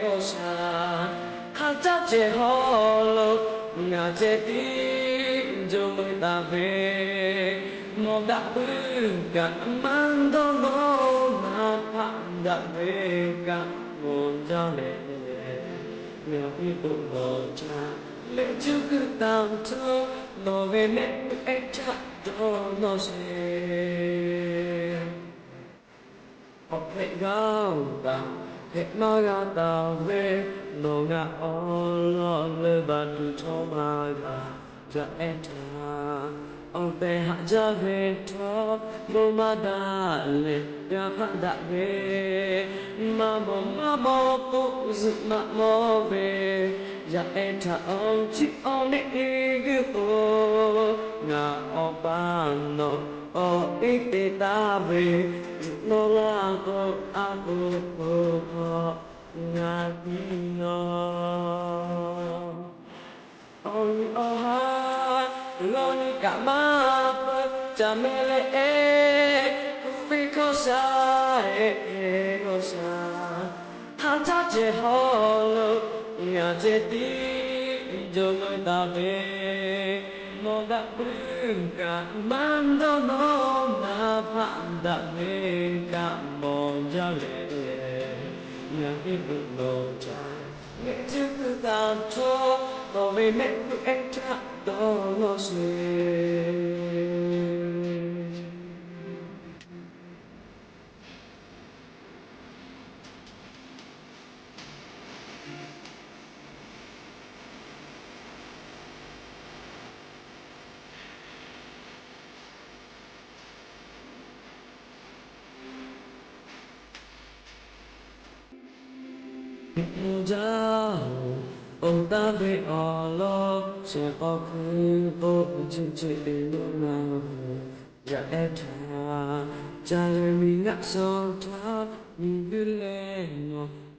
awˬ shaˍ hk'a caˉ ceh haw lo ngaˬ ceh tiˉ jawˇ meuˇ taˍ ve, mawˬ daꞈ puiˉ kaꞈ maˇ dawˇ nawˇ, maˇ hpaˆ daꞈ ve kaꞈ mawˬ jaˇ leh, ngaˬ piˇ k'o mawˬ jaˇ leh cuˇ kuiˬ taˍ htawˇ, nawˬ ve mehˆ puiˉ ehˉ htaꞈ dawˇ nawˇ sheˍ. Awˬ hpehꞈ g'aˇ-oˬ kaꞈ hpehꞈ maˇ g'a taˍ ve, nawˬ ngaˬ awˬ lawn leuˉ baˬ tuˬ htawˇ maˇ g'a. Yaˇ ehˉ htaꞈ awˬ tehˬ haꞈ jaˇ ve htawˇ, bon maˇ daꞈ leh g'a hpaˆ daꞈ ve, maˇ mawˬ maˇ mawˬ k'o zuhꞈ maꞈ mawˬ ve, yaˇ ehˉ htaꞈ awˬ chiˇ awˬ neˆ e g'uiˇ k'o, ngaˬ awˬ pa nawˬ Awˬ teˇ te taˍ ve, nawˬ laˇ k'o a k'o k'o hk'aw ngaˬ piˇ nawˬ. Awˬ nyi awˬ haˉ, lawˇ nyi kaꞈ maˇ peuˬ, ca meh leh ehˉ, kuˬ ve hkawˇ shaˍ, ehˉ hkawˇ shaˍ. Haꞈ htaˇ cehˬ hawˉ lo, ngaˬ ceh tiˉ jawˬ meuˇ taˍ ve, nawˬ daꞈ puiˉ kaꞈ maˇ dawˇ nawˉ, naˍ hpaˆ daꞈ ve kaꞈ mawˬ jaˇ leh, ngaˬ hui g'uiˬ nawˬ ca, ngaˬ hui g'uiˬ taˍ htawˇ, nawˬ ve mehˆ hpfuhˇ ehˉ htaˇ dawˇ law sheˍ. Jaˇ-oˬ, awˬ taˇ ve awˬ lawn shehˍ hk'aw hkui k'o, chi chi te lo na, yaꞈ ehˉ htaꞈ ca leh miˬ g'aˆ shaw htaˇ miˬ guiˇ leh nawˬ